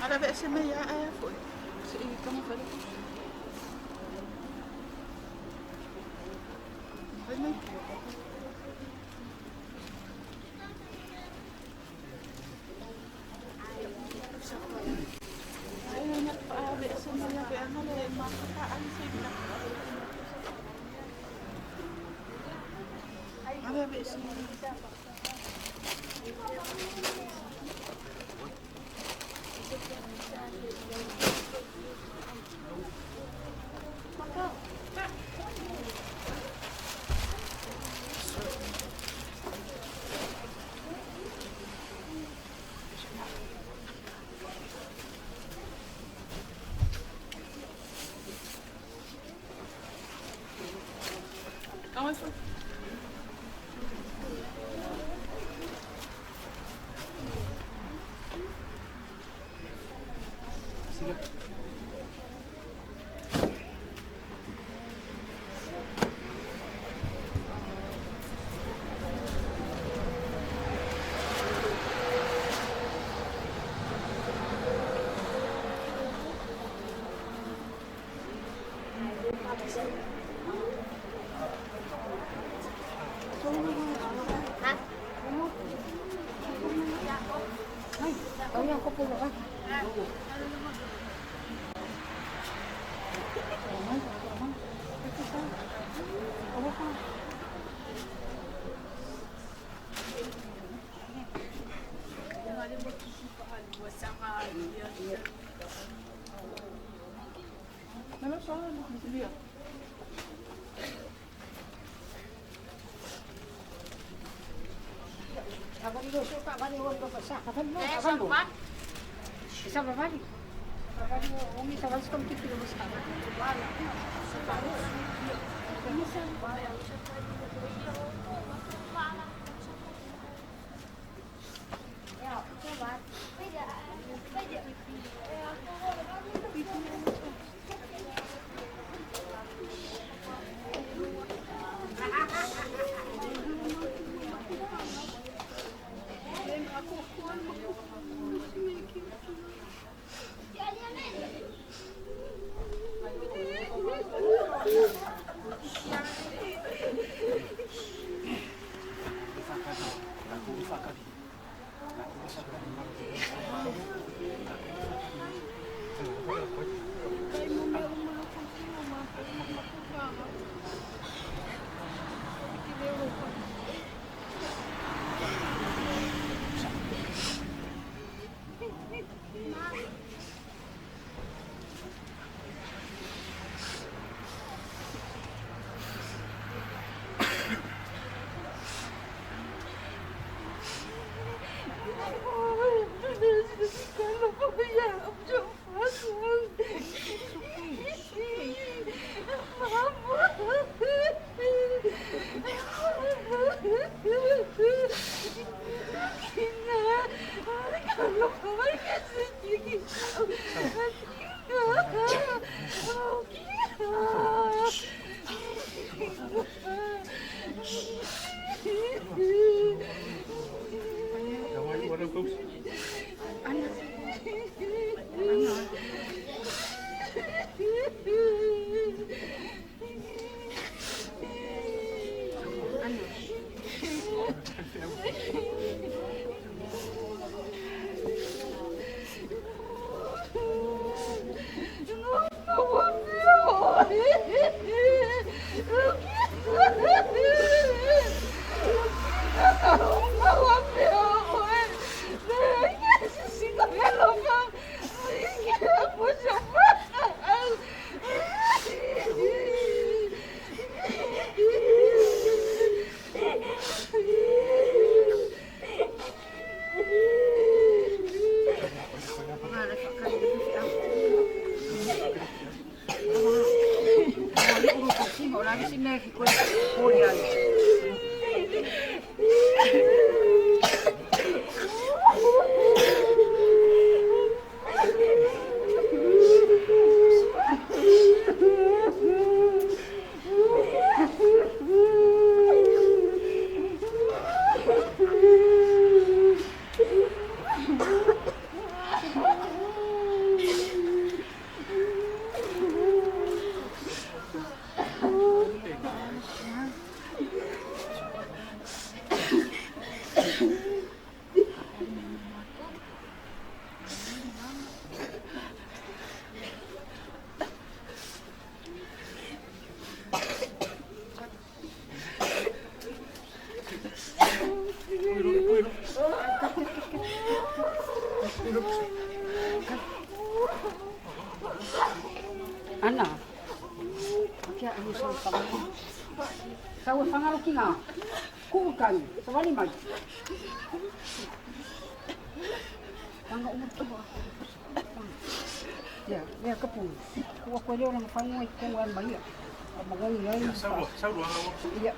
Ala ve se me ia e foi. Se i kama fale. Fai mai. Ai na pa ve se me ia ve ana le ma ka an se na. Ala ve se Kama foi. Ana. Kia anu sa whanga. Sau e whangalo ki ngā. Kuu kai, sa wali mai. Whanga umu tua. Ia, ia kapu. Kua koe leo langa whango i kongo an mai. A magongi ai. Sau lua. Ia.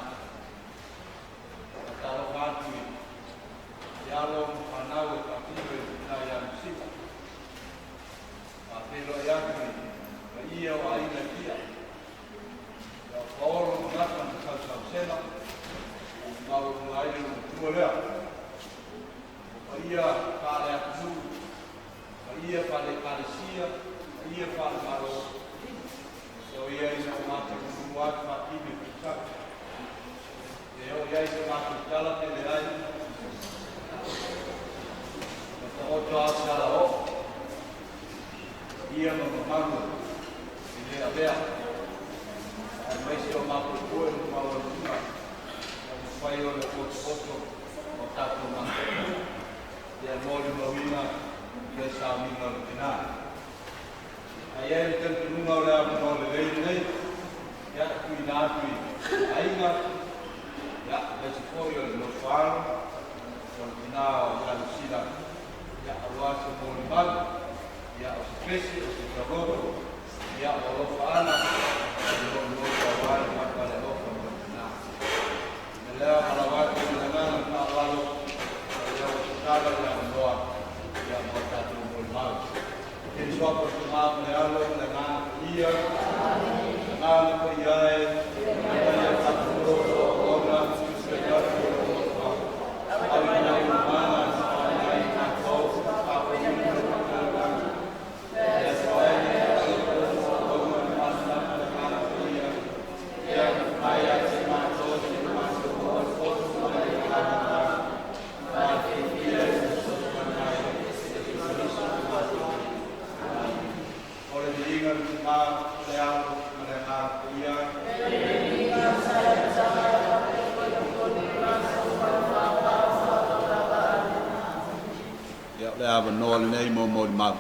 tina. Faatalofa atu i alo ma fanau e faatino e le tina ia Lusila. Faafeiloai atu i le paia o aiga e fia, ia o Paolo ma Gata ma Sausausela, ua maualuga ai le loomatua lea. O paia faale-atunuu, paia faale-Ekalesia, paia faale-Malo, tau ia ina o matou lulu atu faatini o fisaga. E oo i ai se matou tala pe leai, ua taoto lava se alaoo, paia ma mamalu e le avea, aemaise o matou foi ua maualuga ua mafai ona potopoto ma o tatou mafuta. Ia e molimauina le sauniga o le tina. Ae i ai le talitonuga o le avanoa lelei lenei, ia, e tuuina atu i aiga, ia, aemaise foi o le nofo a alo, o le tina ia Lusila, ia, aua se molimau, ia, o se pese, o se tauloto, ia, o alofaaga o lo o nonofo aua le mapu le alofa ma le tina. O le mea lea, valaau atu i le agaga o le faaaloalo, o lea ua tatala le avanoa, ia, mo a tatou molimau. I le suafa o le Tama ma le Alo ma le Agaga Paia. Agaga Paia e, aumaia tatou loto auauna, tusi atu i lou alofa, ave mai ou mana e faaaoga ai e tatou le faafoeina o le Faakalailaga. Le Aso e auauna le malamalama i le Agaga Paia, ia mafai ia te matou ona matou maua le poto ma le agaga faafiafia e fesoasoani mai e Keriso lo matou Alii. Amene. O le viiga i le Tama le Alo ma le Agaga Paia. Ia, o le avanoa lenei mo molimau.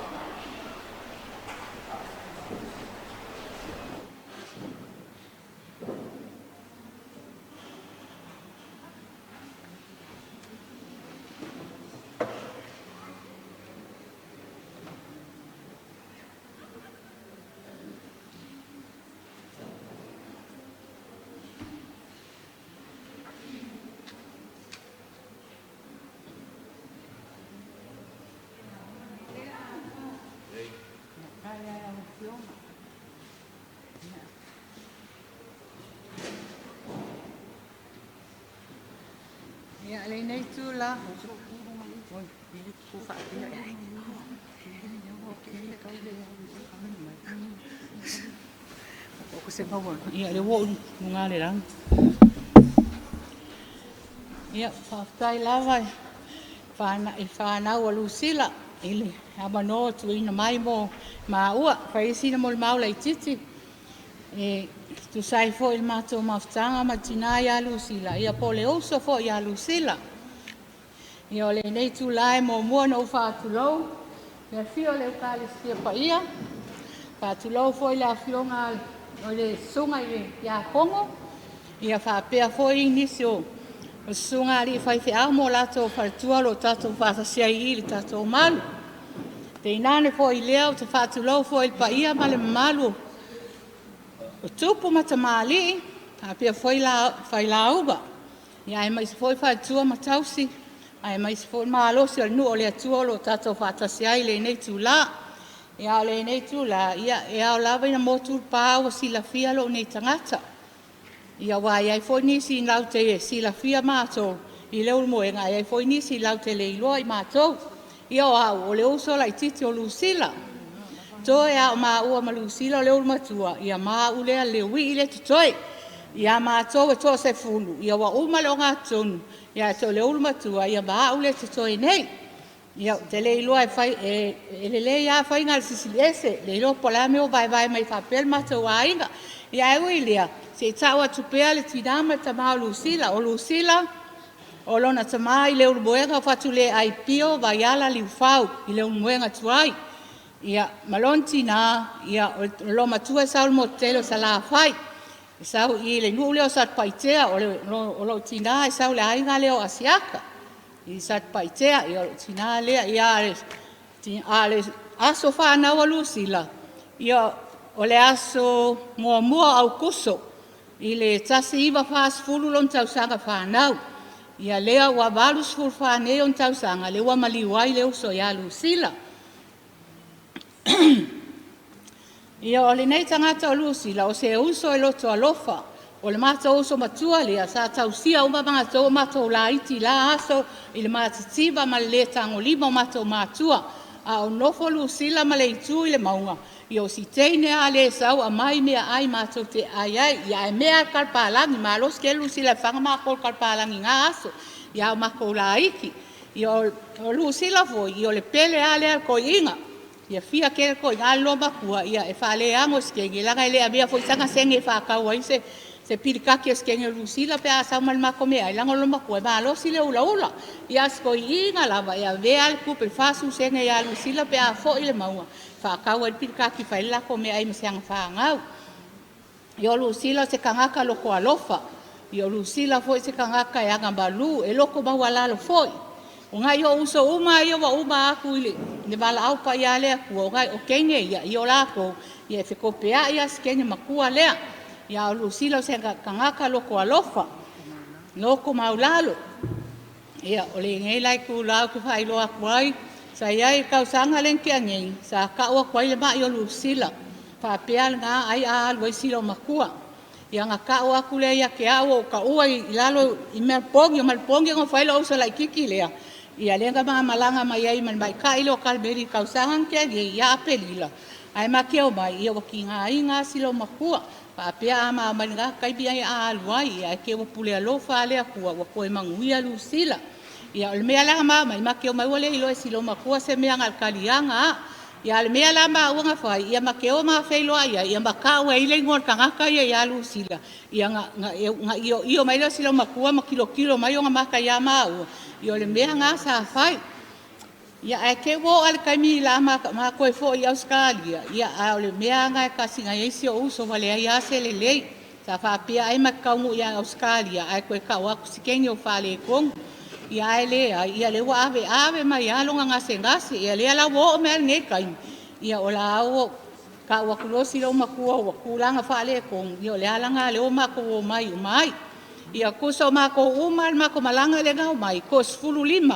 Ia, o lenei itula ia lea ua ou i luga o le lagi. Ia, faafetai lava i le fanau a Lusila i le avanoa ua tuuina mai mo maua. E fai ai sina molimau laititi e tusa ai foi o le matou mafutaga ma le tina ia Lusila, ia po o le uso foi ia Lusila. Ia, o lenei itula e muamua ona ou faatulou i le afio o le Ekalesia Paia, e faatulou foi i le afioga i le Susuga i le Iakono, ia faapea foi nisi o susuga i alii faifeau ma o latou faletua o lo o tatou faatasi ai i i le tatou malu. Tainane foi lea, ou te faatulou foi i le paia ma le mamalu o tupu ma tamalii faapea foi failauga, aemaise foi faletua ma tausi, aemaise foi le malosi o le nuu o le Atua o lo o tatou faatasi ai i lenei itula. A o lenei itula, e ao lava ina motu le pa ua silafia lou nei tagata, aua e i ai foi nisi latou te silafia matou i Leulumoega, ae i ai foi nisi latou te le iloa i matou. Ia o au, o le uso laitiiti o Lusila. Toe lava o maua ma Lusila o le ulumatua, ma au lea le leuii lea e totoe. Ia matou e toasefulu, ua uma le ogatotonu, ae toe o le ulumatua ma au lea e totoe nei. Ia, ou te le iloa e lelei lava faiga a le Silisili Ese, e le iloa po o le a le mea ua vaevae mai ai faapea le matou aiga. Ae ui i lea, se i tau atu pea le tina ma le tama o Lusila. O Lusila, o lona tama i Leulumoega o Fatuleai Pio Vaiala Liufau i Leulumoega tuai. Ma lona tina, o le olomatua e sau i le motu tele o Salafai, e sau i le nuu lea o Satupaitea. O lou tina e sau i le aiga lea o Asiata i Satupaitea. O lou tina lea. A o le aso fanau o Lusila, o le aso 1 o Aokuso. I le 1940 lona tausaga fanau. Ia lea ua 84 nei ona tausaga lea ua maliu ai le uso ia Lusila. Ia, o lenei tagata o Lusila, o se uso e loto alofa. O le matou uso matua lea sa tausia uma matou a o matou laiti i la aso i le matitiva ma le le tagolima o matou matua. A o nofo Lusila ma le itu i le mauga, ia o si teine lava le sau aumai meaai matou te ai ai. Ia ae mea lava le talapalagi, malosi tele Lusila e faga matou i le talapalagi i na aso, a o matou laiti. Ia o Lusila foi, ia o le pele lava lea a le toeaina. E fiafia tele toeaiina, a le loomatua e faaleano i se kene, leaga e le avea foi sana sene e faatau ai se pilikaki a se teine o Lusila pe a sau ma le matou meaai, leaga o le loomatua e malosi le ulaula. Ia a si toeaina lava e avea le tupe 40 sene ia Lusila pe a foi i le mauga e faatau ai le pilikaki e fai ai le latou meaai ma si ana fanau. Ia o Lusila o se tagata loto alofa. Ia o Lusila foi o se tagata e agamalu, e loto maualalo foi. O nai ou uso uma lava ia ua uma atu i le valaau paia a le Atua, o teine ia, o latou e fetopeai lava si teine matua lea. A o Lusila o se tagata loto alofa, loto maualalo. Ia, o lenei la itula ou te faailoa atu ai, sa i ai i le tausaga lea na tea nei, sa tau atu ai le mai o Lusila, faapea lena ai a alu ai si loomatua. Ia ona tau atu lea ia te au o ou taua i lalo i Melepogeni. O Melepogeni na nofo ai lou uso laitiiti lea, ia lea na ma malaga mai ai ma le matai lea o Kalemeli i le tausaga na tea nei ia Aperila, ae ma te omai, ua tigaina lava si loomatua. Faapea a ma omai i lena taimi ai a alu ai, ae te i ua pule alofa lava le Atua ua toe manuia Lusila. Ia o le mea la na ma omai, ma te omai ua le iloa e si loomatua se mea na o le taliaga lava. A o le mea la maua na fai, ia ma te o ma feiloai ai ma tau ai le igoa o le tagata ia ia Lusila, ia ona ioio mai lea o si loomatua ma tilotilo mai ona maka ia maua. Ia o le mea lena sa fai. Ia, ae te i ua oo lava i le taimi o le a ma toe foi i Ausetalia, a o le mea lava lena e tasi na i ai si ou uso ua leai lava se lelei. Sa faapea ai ma te taunuu ia Ausetalia ae toe tau atu si teine o faaletonu. Ia ae leai, ia lea ua aveave mai lava lona gasegase. Ia lea la ua oo mai lava i lenei taimi, ia o la ua tau atu loa si loomatua ua tulaga faaletonu, ia o le ala lena o lea ua matou omai uma ai. Ia tusa o matou uma lava i le matou malaga lea na omai, e toa-15.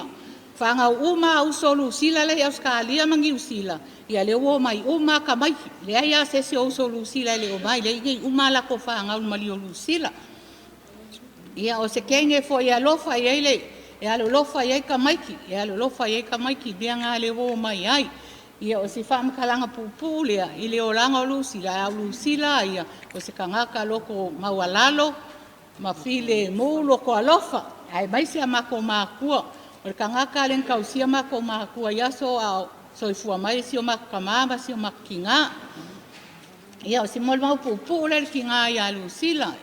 O fanau uma lava a uso o Lusila la e i Ausetalia ma Niu Sila, ia lea ua omai uma lava tamaiti. E leai lava se isi o uso o Lusila e le o omai, lea e i inei uma lava a latou fanau i le maliu o Lusila. Ia, o se teine foi e alolofa i ai tamaiti, e alolofa i ai tamaiti i mea na lea ua omai ai. Ia, o si faamatalaga puupuu lea i le olaga o Lusila, a o Lusila lava ia, o se tagata loto maualalo ma filemu, loto alofa, aemaise a matou matua. O le tagata lea na tausia matou matua i aso a o soifua mai si o matou tama ma si o matou tina. Ia, o si molimau puupuu lea i le tina ia Lusila.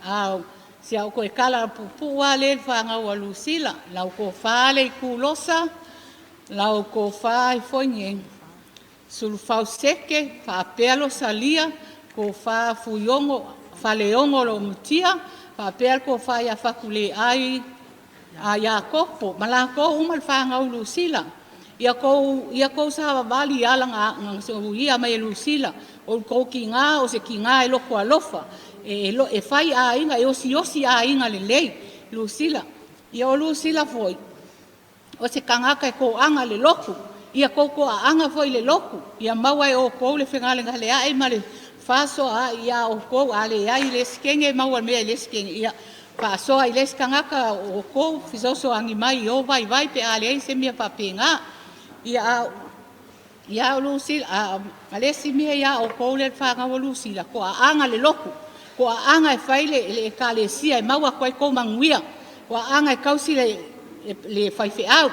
A o si au toe tala puupuu lava lea i le fanau a Lusila, lau Tofa Leitulosa, lau Tofa Sulufau Seke faapea Losalia, Tofa Faleono Lomutia, faapea le Tofa ia Fatuleai Iakopo, ma latou uma le fanau Lusila. Ia outou savavali i ala na solia mai e Lusila. O le tou tina o se tina e loto alofa, e fai aiga, e osiosi aiga lelei Lusila. Ia o Lusila foi, o se tagata e toaga i le lotu. Ia outou toaaga foi i le lotu, ia maua e outou le fegalegaleai ma le fefaasoaai ia outou. A leai i le isi teine maua mea i le isi teine, ia faasoa i le isi tagata o outou fesoasoani mai i ou vaivai pe a leai se mea faapena. Ia, ma le isi mea ia outou le fanau a Lusila, toaaga i le lotu, toaaga e fai le Ekalesia e maua atu ai tou manuia, toaaga e tausi le faifeau,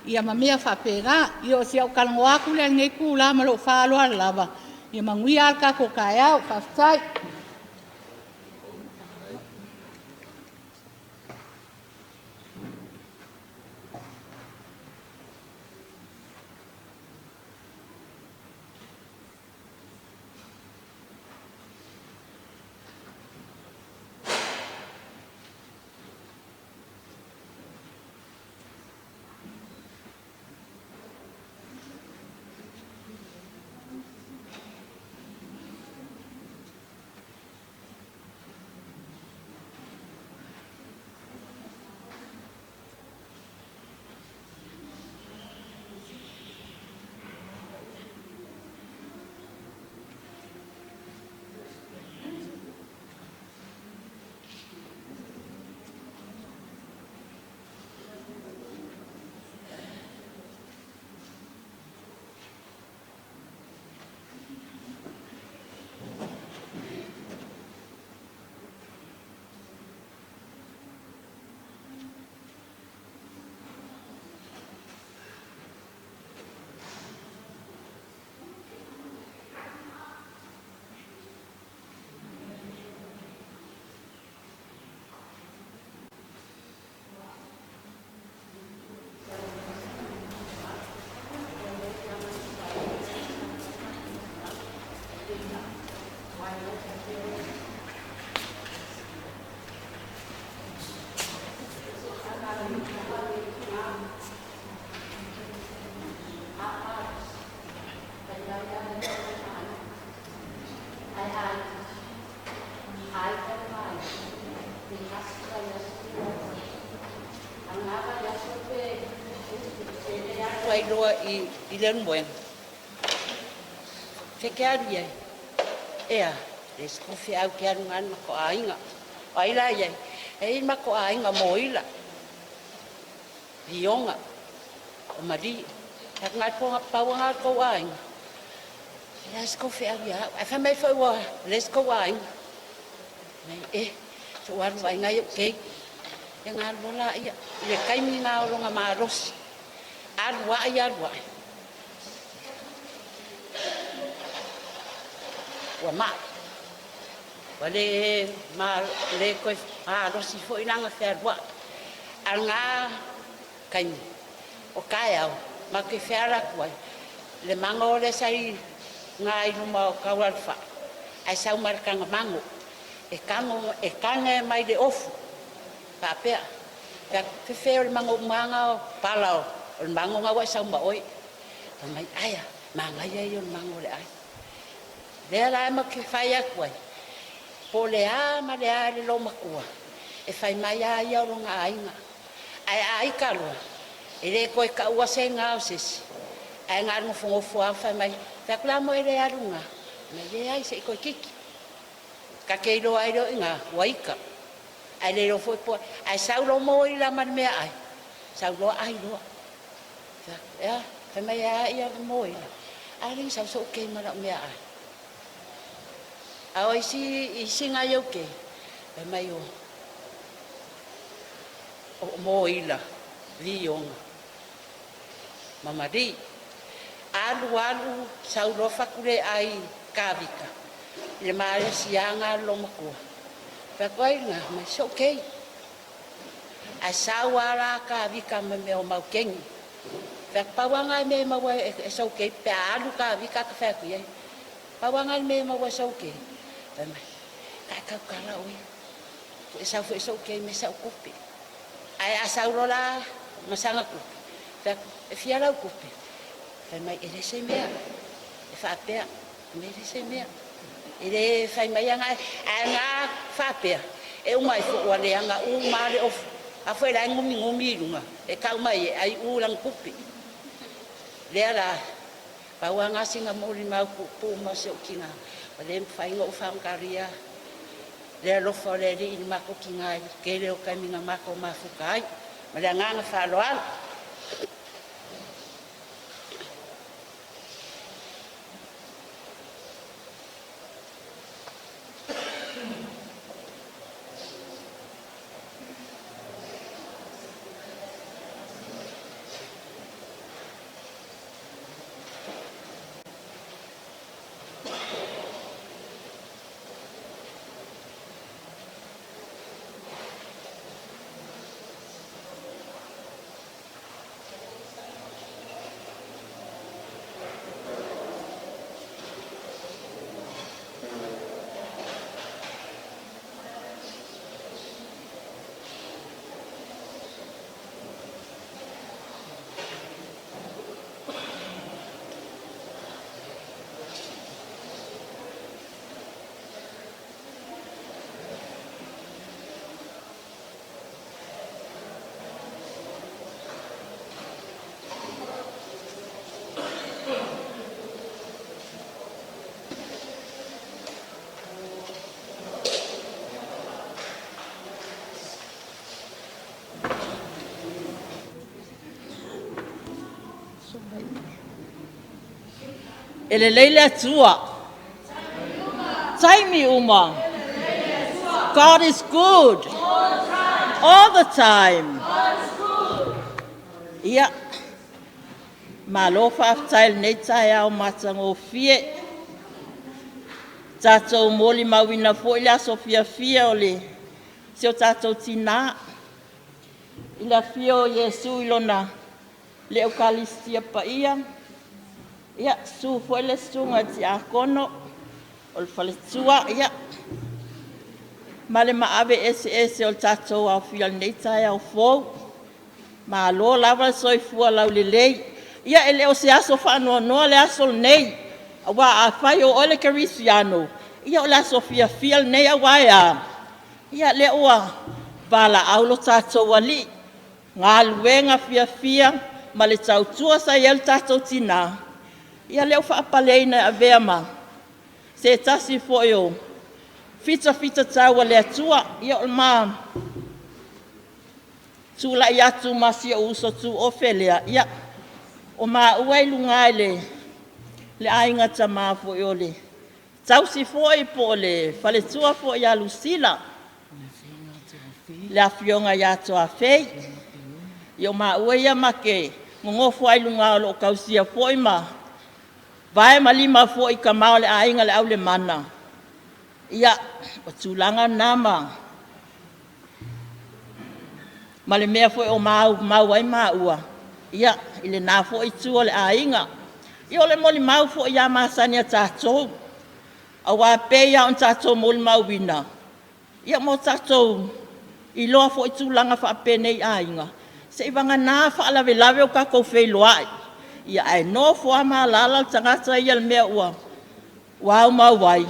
ia ma mea faapena. Ia o si au talanoa atu lea i lenei itula ma lou faaaloalo lava. Ia manuia le tatou taeao. Faafetai. ai loa i Leulumoega, fea e te alu i ai? Ea, leai se tou feau e te alu na le matou aiga. O ai la e i ai? E i ai le matou aiga o Moila, Vioga, o Mali. Fai atu, na o le pau lava na o le tou aiga, e leai se tou feau ia au. Ae fai mai foi ua leai se tou aiga. Fai mai, e, se i ou alu e vaai nai o'u keiki. Ia ona alu loa laia. I le taimi lena o lona malosi, alu a'i, alu a'i, ua ma'i, ua le le toe malosi foi la ona fealuai. A o lena taimi, o taeao matou te feala atu ai i le mago lea sa i uga i luma o Taualofai, ae sau ma le taga mago e tago e tage mai le ofu faapea. Fai atu, fefe o le mago uma lava na o pala o le mago na ua e sau ma oe. Fai mai, ae a? Manaia ia o le mago o le ai. Lea la matou te fai atu ai, po o le a ma le a le loomatua, e fai mai lava ia o lona aiga. Ae a ita loa, e le toe taua se igoa o se isi, ae na o le nofonofo lava ma fai mai. Fai atu, o le a le mea ua e le alu i ina? Fai mai, leai se i toeititi. Ta te iloa ai lea o i ina ua ita, ae le iloa foi po o… Ae sau loa moila ma le meaai, sau loa ai loa. Fai atu, e a? Fai mai e a ia moila? A lea na sau so'u kei ma lau meaai. A o isi nai ou kei, fai mai o moila, vioga ma mali. Alu alu sau loa Fatuleai i Kavita i le malosiaga a le loomatua. Fai atu, o ai lena? Fai mai, so'u kei. Ae sau lava la Kavita ma mea o maukeni. Fai atu, pau lava na o mea e maua e sou kei pe a alu Kavita ta fai atu i ai. Pau lava na o le mea e maua e sou kei. Fai mai, ta e tautala oe. E sau foi so'u kei me sa'u tupe. Ae a sau loa la ma sana tupe, fai atu, e fia lau tupe? Fai mai, e leai se mea. E faapea, fai mai e leai se mea. E le fai mai aga ae na faapea, e uma ifo ua leaga uma le ofu. A foi la e gumigomi i luga, e tau mai e ai u lana tupe. Lea la, pau lava na sina molimau puupuu ma si ou tina, ua le mafai ona ou faagalia le alofa o le Alii i le matou tina i le tele o taimi na matou mafuta ai. Ma le agaga faaaloalo. E lelei le Atua. Taimi uma. God is good. All the time. Ia, malo faafetai i lenei taeao matagofie. Tatou molimauina foi le aso fiafia o le si o tatou tina i le afio o Iesu i lona le Ekalesia Paia, ia susu foi le susuga i le Tiakono o le faletua, ia ma le maave eseese o le tatou aofia i lenei taeao fou. Malo lava le soifua laulelei. Ia e le o se aso faanoanoa le aso lenei, aua afai o oe le kerisiano, ia o le aso fiafia lenei. Aua e a? Ia o lea ua valaau lo tatou Alii, galuega fiafia ma le tautua sa i ai le tatou tinā, ia lea ua faapaleina e avea ma se tasi foi o fitafitatau a le Atua. Ia o le ma tulai atu ma si ou uso tuofe lea, ia o maua e i luga i le aiga tama foi o le tausi foi po o le faletua foi ia Lusila, le afioga ia Toafei. Ia o maua ia ma te nonofo ai i luga o lo o tausia foi ma vae ma lima foi i tama o le aiga le Aulemana. Ia, o tulaga na ma le mea foi o mau ai maua ia i lena foi itu o le aiga. Ia o le molimau foi lava masani a tatou, aua e pei lava ona tatou molimauina, ia ma o tatou iloa foi tulaga faapenei i aiga, seivagana faalavelave o tatou feiloai, ae nofo lava ma alaala le tagata ia i le mea ua aumau ai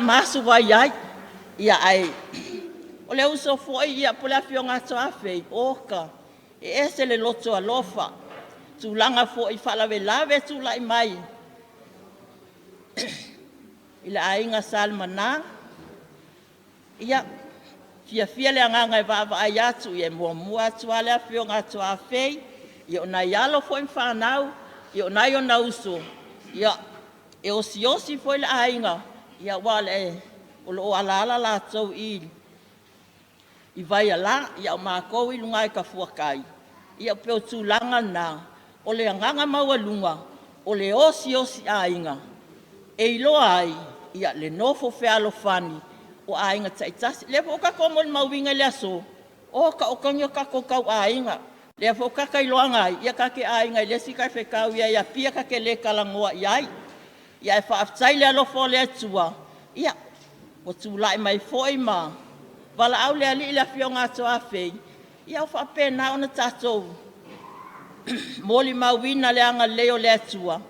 ma asuvai ai. Ae o le uso foi po o le afioga ia Toafei, oka, e ese le loto alofa, i tulaga foi i faalavelave e tulai mai i le aiga Salemana. Ia, e fiafia le agaga e vaavaai atu, e muamua atu lava le afioga ia Toafei, o nai alo foi ma fanau, o nai ona uso, e osiosi foi le aiga, aua o lo o alaala latou i i Vaiala, a o matou e i luga i Tafuatai. Ia pei o tulaga na, o le agaga maualuga o le osiosi aiga e iloa ai le nofo fealofani o aiga taitasi. O lea foi ua tatou molimauina i le aso, oka oka ni o tatou tauaiga, lea foi ua tata iloaga ai, ia ta te aiga i le isi taifetau ia i Apia ta te le talanoa i ai. Ae faafetai i le alofa o le Atua ua tulai mai foi ma valaau le Alii i le Afioga ia Toafei, ia ua faapena ona tatou molimauina le agalelei o le Atua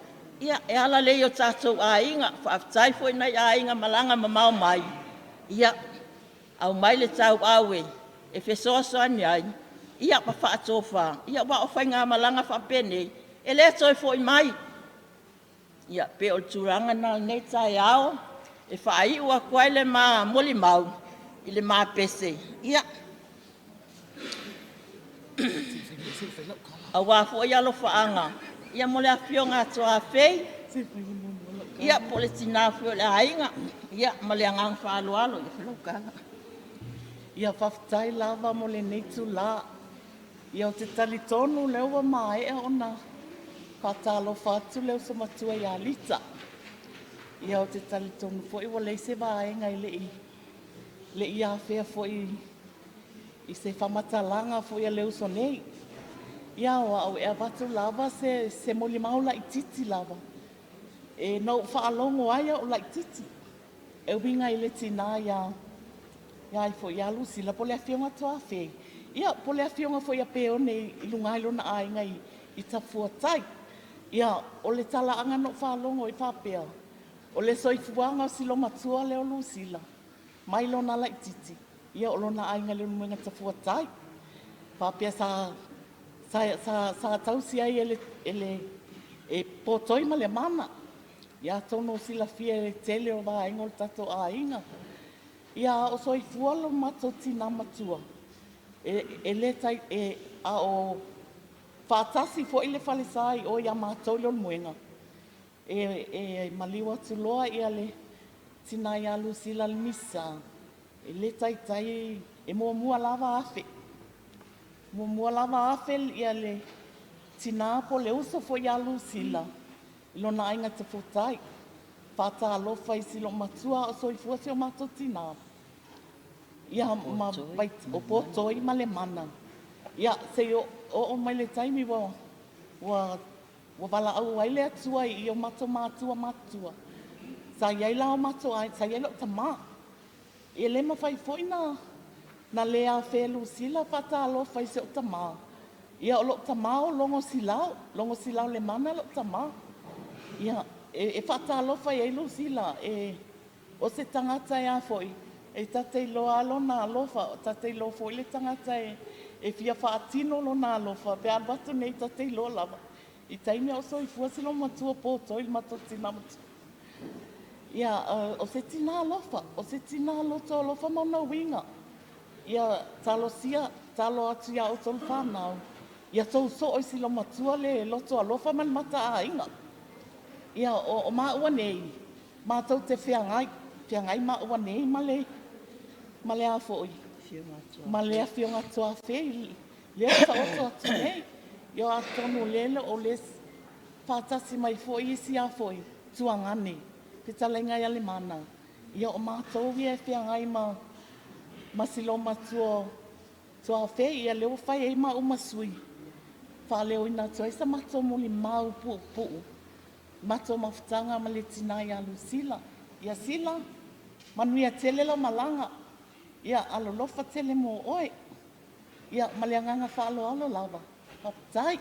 e ala lea i o tatou aiga. Faafetai foi i nai aiga malaga mamao mai, ia aumai le tauau e fesoasoani ai ma faatofa, aua o faigamalaga faapenei e le toe foi mai. Ia pei o le tulaga lena i lenei taeao e faaiu atu ai le ma molimau i le ma pese, ia, aua foi alofaaga mo le afioga ia Toafei po o le tina foi o le aiga. Ia ma le agaga faaaloalo. Ia faafetai lava mo lenei itula. Ia ou te talitonu o lea ua maea ona faatalofa atu le uso matua ia Lita. Ia ou te talitonu foi ua leai se vaega e le i afea foi i se faamatalaga foi a le uso nei. Ia o au e avatu lava se molimau laitiiti lava, na ou faalogo ai a o laitiiti e uiga i le tina ia Lusila po o le Afioga ia Toafei, ia po o le afioga foi ia Peone i luga i lona aiga i Tafuatai. Ia, o le talaaga na ou faalogo ai faapea, o le soifuaga o si olomatua lea o Lusila mai lona laitiiti, ia o lona aiga i Leulumoega Tafuatai. Faapea sa tausi ai e Potoi ma Lemana. Ia atonu o silafia e le tele o vaega o le tatou aiga. Ia a o soifua lo matou tina matua, a o faatasi foi le falesa i o ia matou i Leulumoega, e maliu atu loa le tina ia Lusila le Misasa, e le taitai, e muamua lava afe. Muamua lava afe le tina po o le uso foi ia Lusila i lona aiga i Tafuatai. Faatalofa i si olomatua a o soifua si o matou tina, ia ma o Potoi ma Lemana, ia seia oo mai i le taimi ua valaau ai le Atua i o matou matua matutua, sa i ai la o matou aiga, sa i ai lou tama. E le mafai foi ona le afea e Lusila faatalofa i si ou tama. Ia o lou tama o Logosilaoa, Logosilaoa Lemana lou tama. Ia, e faatalofa i ai Lusila, o se tagata e a foi, E ta te iloa lava lona alofa, ta te iloa foi le tagata e fia faatino lona alofa pe a alu atu nei ta te iloa lava. I taimi a o soifua si loomatua poto i le matou tinā matua. Ia, o se tinā alofa, o se tinā loto alofa ma ona uiga. Ia talosia, talo atu iā outou le fanau, ia tou soo i si loomatua le loto alofa ma le mataaiga. Ia, o maua nei, matou te feagai, feagai maua nei ma le ma le a foi, ma le afioga tuafei, lea ua taoto atu nei. Ia atonu o lea o le faatasi mai foi isi a foi tuagane, fetalaiga ia Lemana, ia o matou ia e feagai ma si loomatua tuafei, ia lea ua fai ai maua ma sui, faaleoina atu ai sa matou molimau puupuu, matou mafutaga ma le tina ia Lusila. Ia Sila, manuia tele lau malaga. Ia alolofa tele mo oe. Ia ma le agaga faaaloalo lava. Faafetai.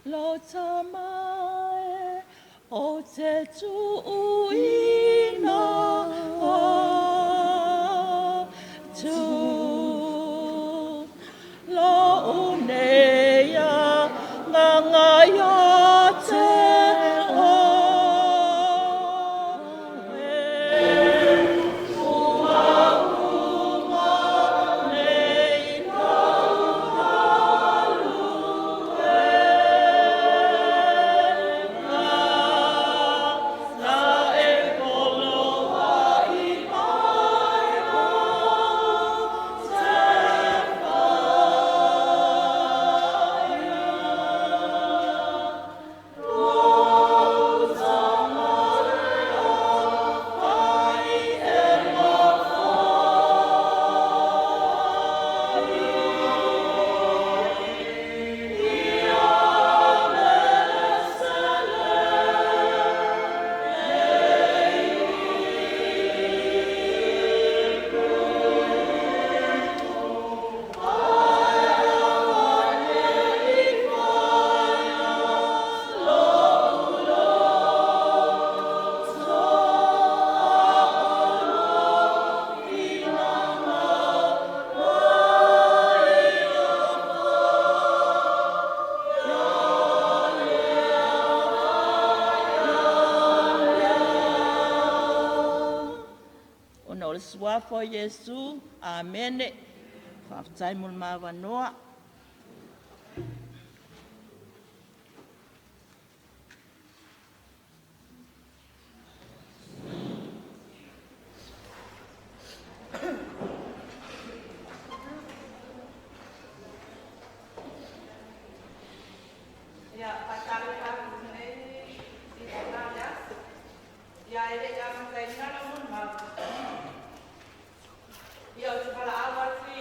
Lota mai o te tuuina atu Lou nei agaga ia te oe Ua uma nei lau galuega Sa e poloai mai ou te faia. Lou tama e afai e mafai Ia selesele Ona o le suafa o Iesu. Amene. Faafetai mo le ma avanoa. Ia, faatalofa atu i lenei itula o le aso. Ia, e le i amataina lau molimau, ia ou te valaau atu i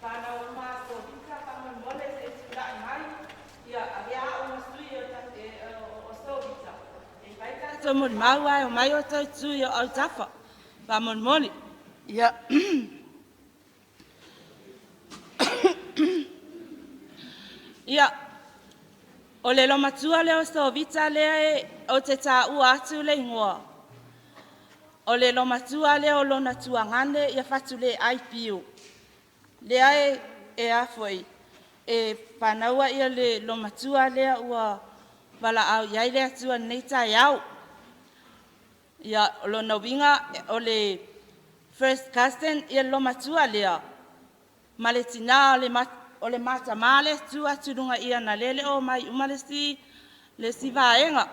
fanau uma a Sovita faamolemole se i tulai mai, ia avea au ma sui o, o Sovita e fai tatou molimau ae omai outou i tui o autafa faamolemole. Ia, ia, o le loomatua lea o Sovita lea ou te taua atu le igoa, o le loomatua lea o lona tuagane ia Fatuleai Pio. Lea e a foi, e fanaua le loomatua lea ua valaau i ai le Atua i lenei taeao. Ia, o lona uiga o le first cousin ia le loomatua lea ma le tina o le ma tama lea e susu atu i luga i i ona o lea e le o omai uma le isi vaega.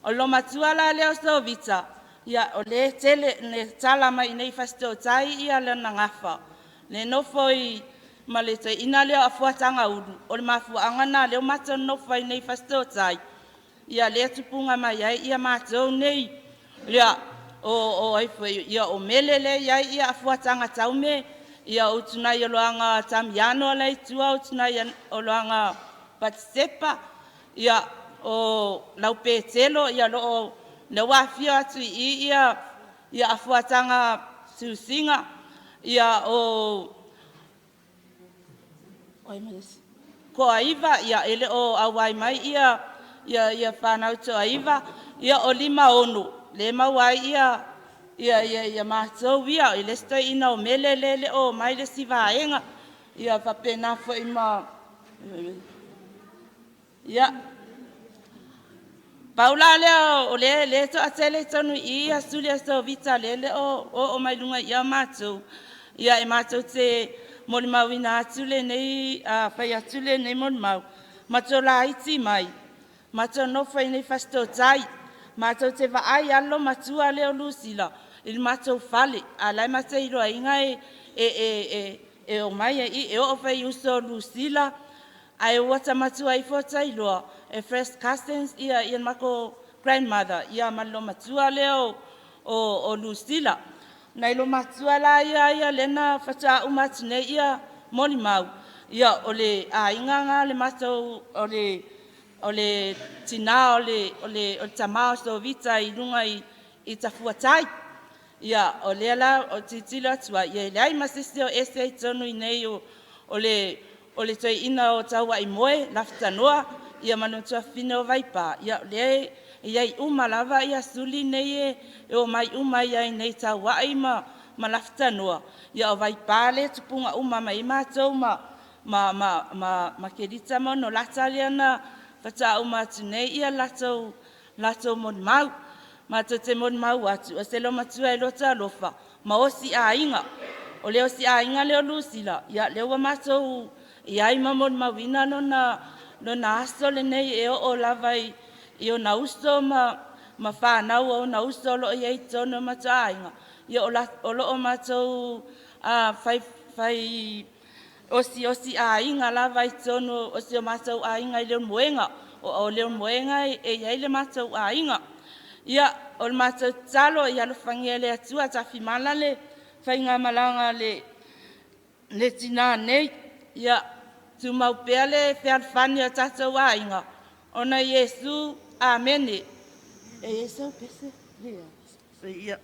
O le loomatua la lea o Sovita, ia o lea e tele ina tatala mai i inei i Fasitoo-tai lona gafa, lea e nofo ma le toeaina lea o Afuatagaulu. O le mafuaaga lena o lea ua matou nonofo ai nei i Fasitoo-tai, ia lea e tupuga mai ai matou nei. Ia, o Mele lea e i ai Afuatagataume, ia o Utunaioloaga Tamiano la e i tua o Utunaioloaga Patisepa, ia o Lau Petelo, lea ua afifio atu i i Afuataga Tusiga, ia o ai ma le isi? Toaiva, ia e le o auai mai fanau Toaiva, ia o Limaono lea e maua ai ia ia ia matou ia i le isi toeaina o Mele lea e le o omai le isi vaega. Ia faapena foi ma ia pau la lea o lea e toatele i totonu i i suli o Sovita lea e le o oo mai luga ia matou. Ia e matou te molimauina atu lenei, fai atu lenei molimau, matou laiti mai, matou nofo i inei i Fasitooutai, matou te vaai lava le loomatua lea o Lusila i le matou fale, a o la e matou te iloaina e omai i i, e oo foi i uso o Lusila, ae ua ta matua ifo ta iloa e first cousins le matou grandmother ma le loomatua lea o Lusila. Nai loomatua la ia lea na faatoa uma atu nei molimau, ia o le aiga lena o le matou, o le tina o le tama o Sovita i luga i Tafuatai. Ia o lea la ou te tilotilo atu ai, e leai ma se isi o ese i totonu i inei o le toeaina o Tauaimoe Lafatanoa ma le matuafafine o Vaipa. Ia o lea e i ai uma lava suli nei e omai uma ai lava i inei i Tauai ma Lafatanoa. Ia o Vaipa lea e tupuga uma mai ai matou ma Kelita ma Onolata lea na faatoa uma atu nei latou molimau. Matou te molimau atu o se loomatua e loto alofa ma osi aiga. O le osi aiga lea o Lusila, ia lea ua matou i ai ma molimauina lona aso lenei, e oo lava i ona uso ma fanau a ona uso o lo o i ai i totonu o le matou aiga. Ia o lo o matou fai osiosi aiga lava i totonu o si o matou aiga i Leulumoega. O Leulumoega e i ai le matou aiga. Ia, o le matou tatalo, ia alofagia e le Atua tafimala le faigamalaga a le tina nei, ia tumau pea le fealofani a o tatou aiga, ona Iesu. Amene. E i ai sau pese? Leai.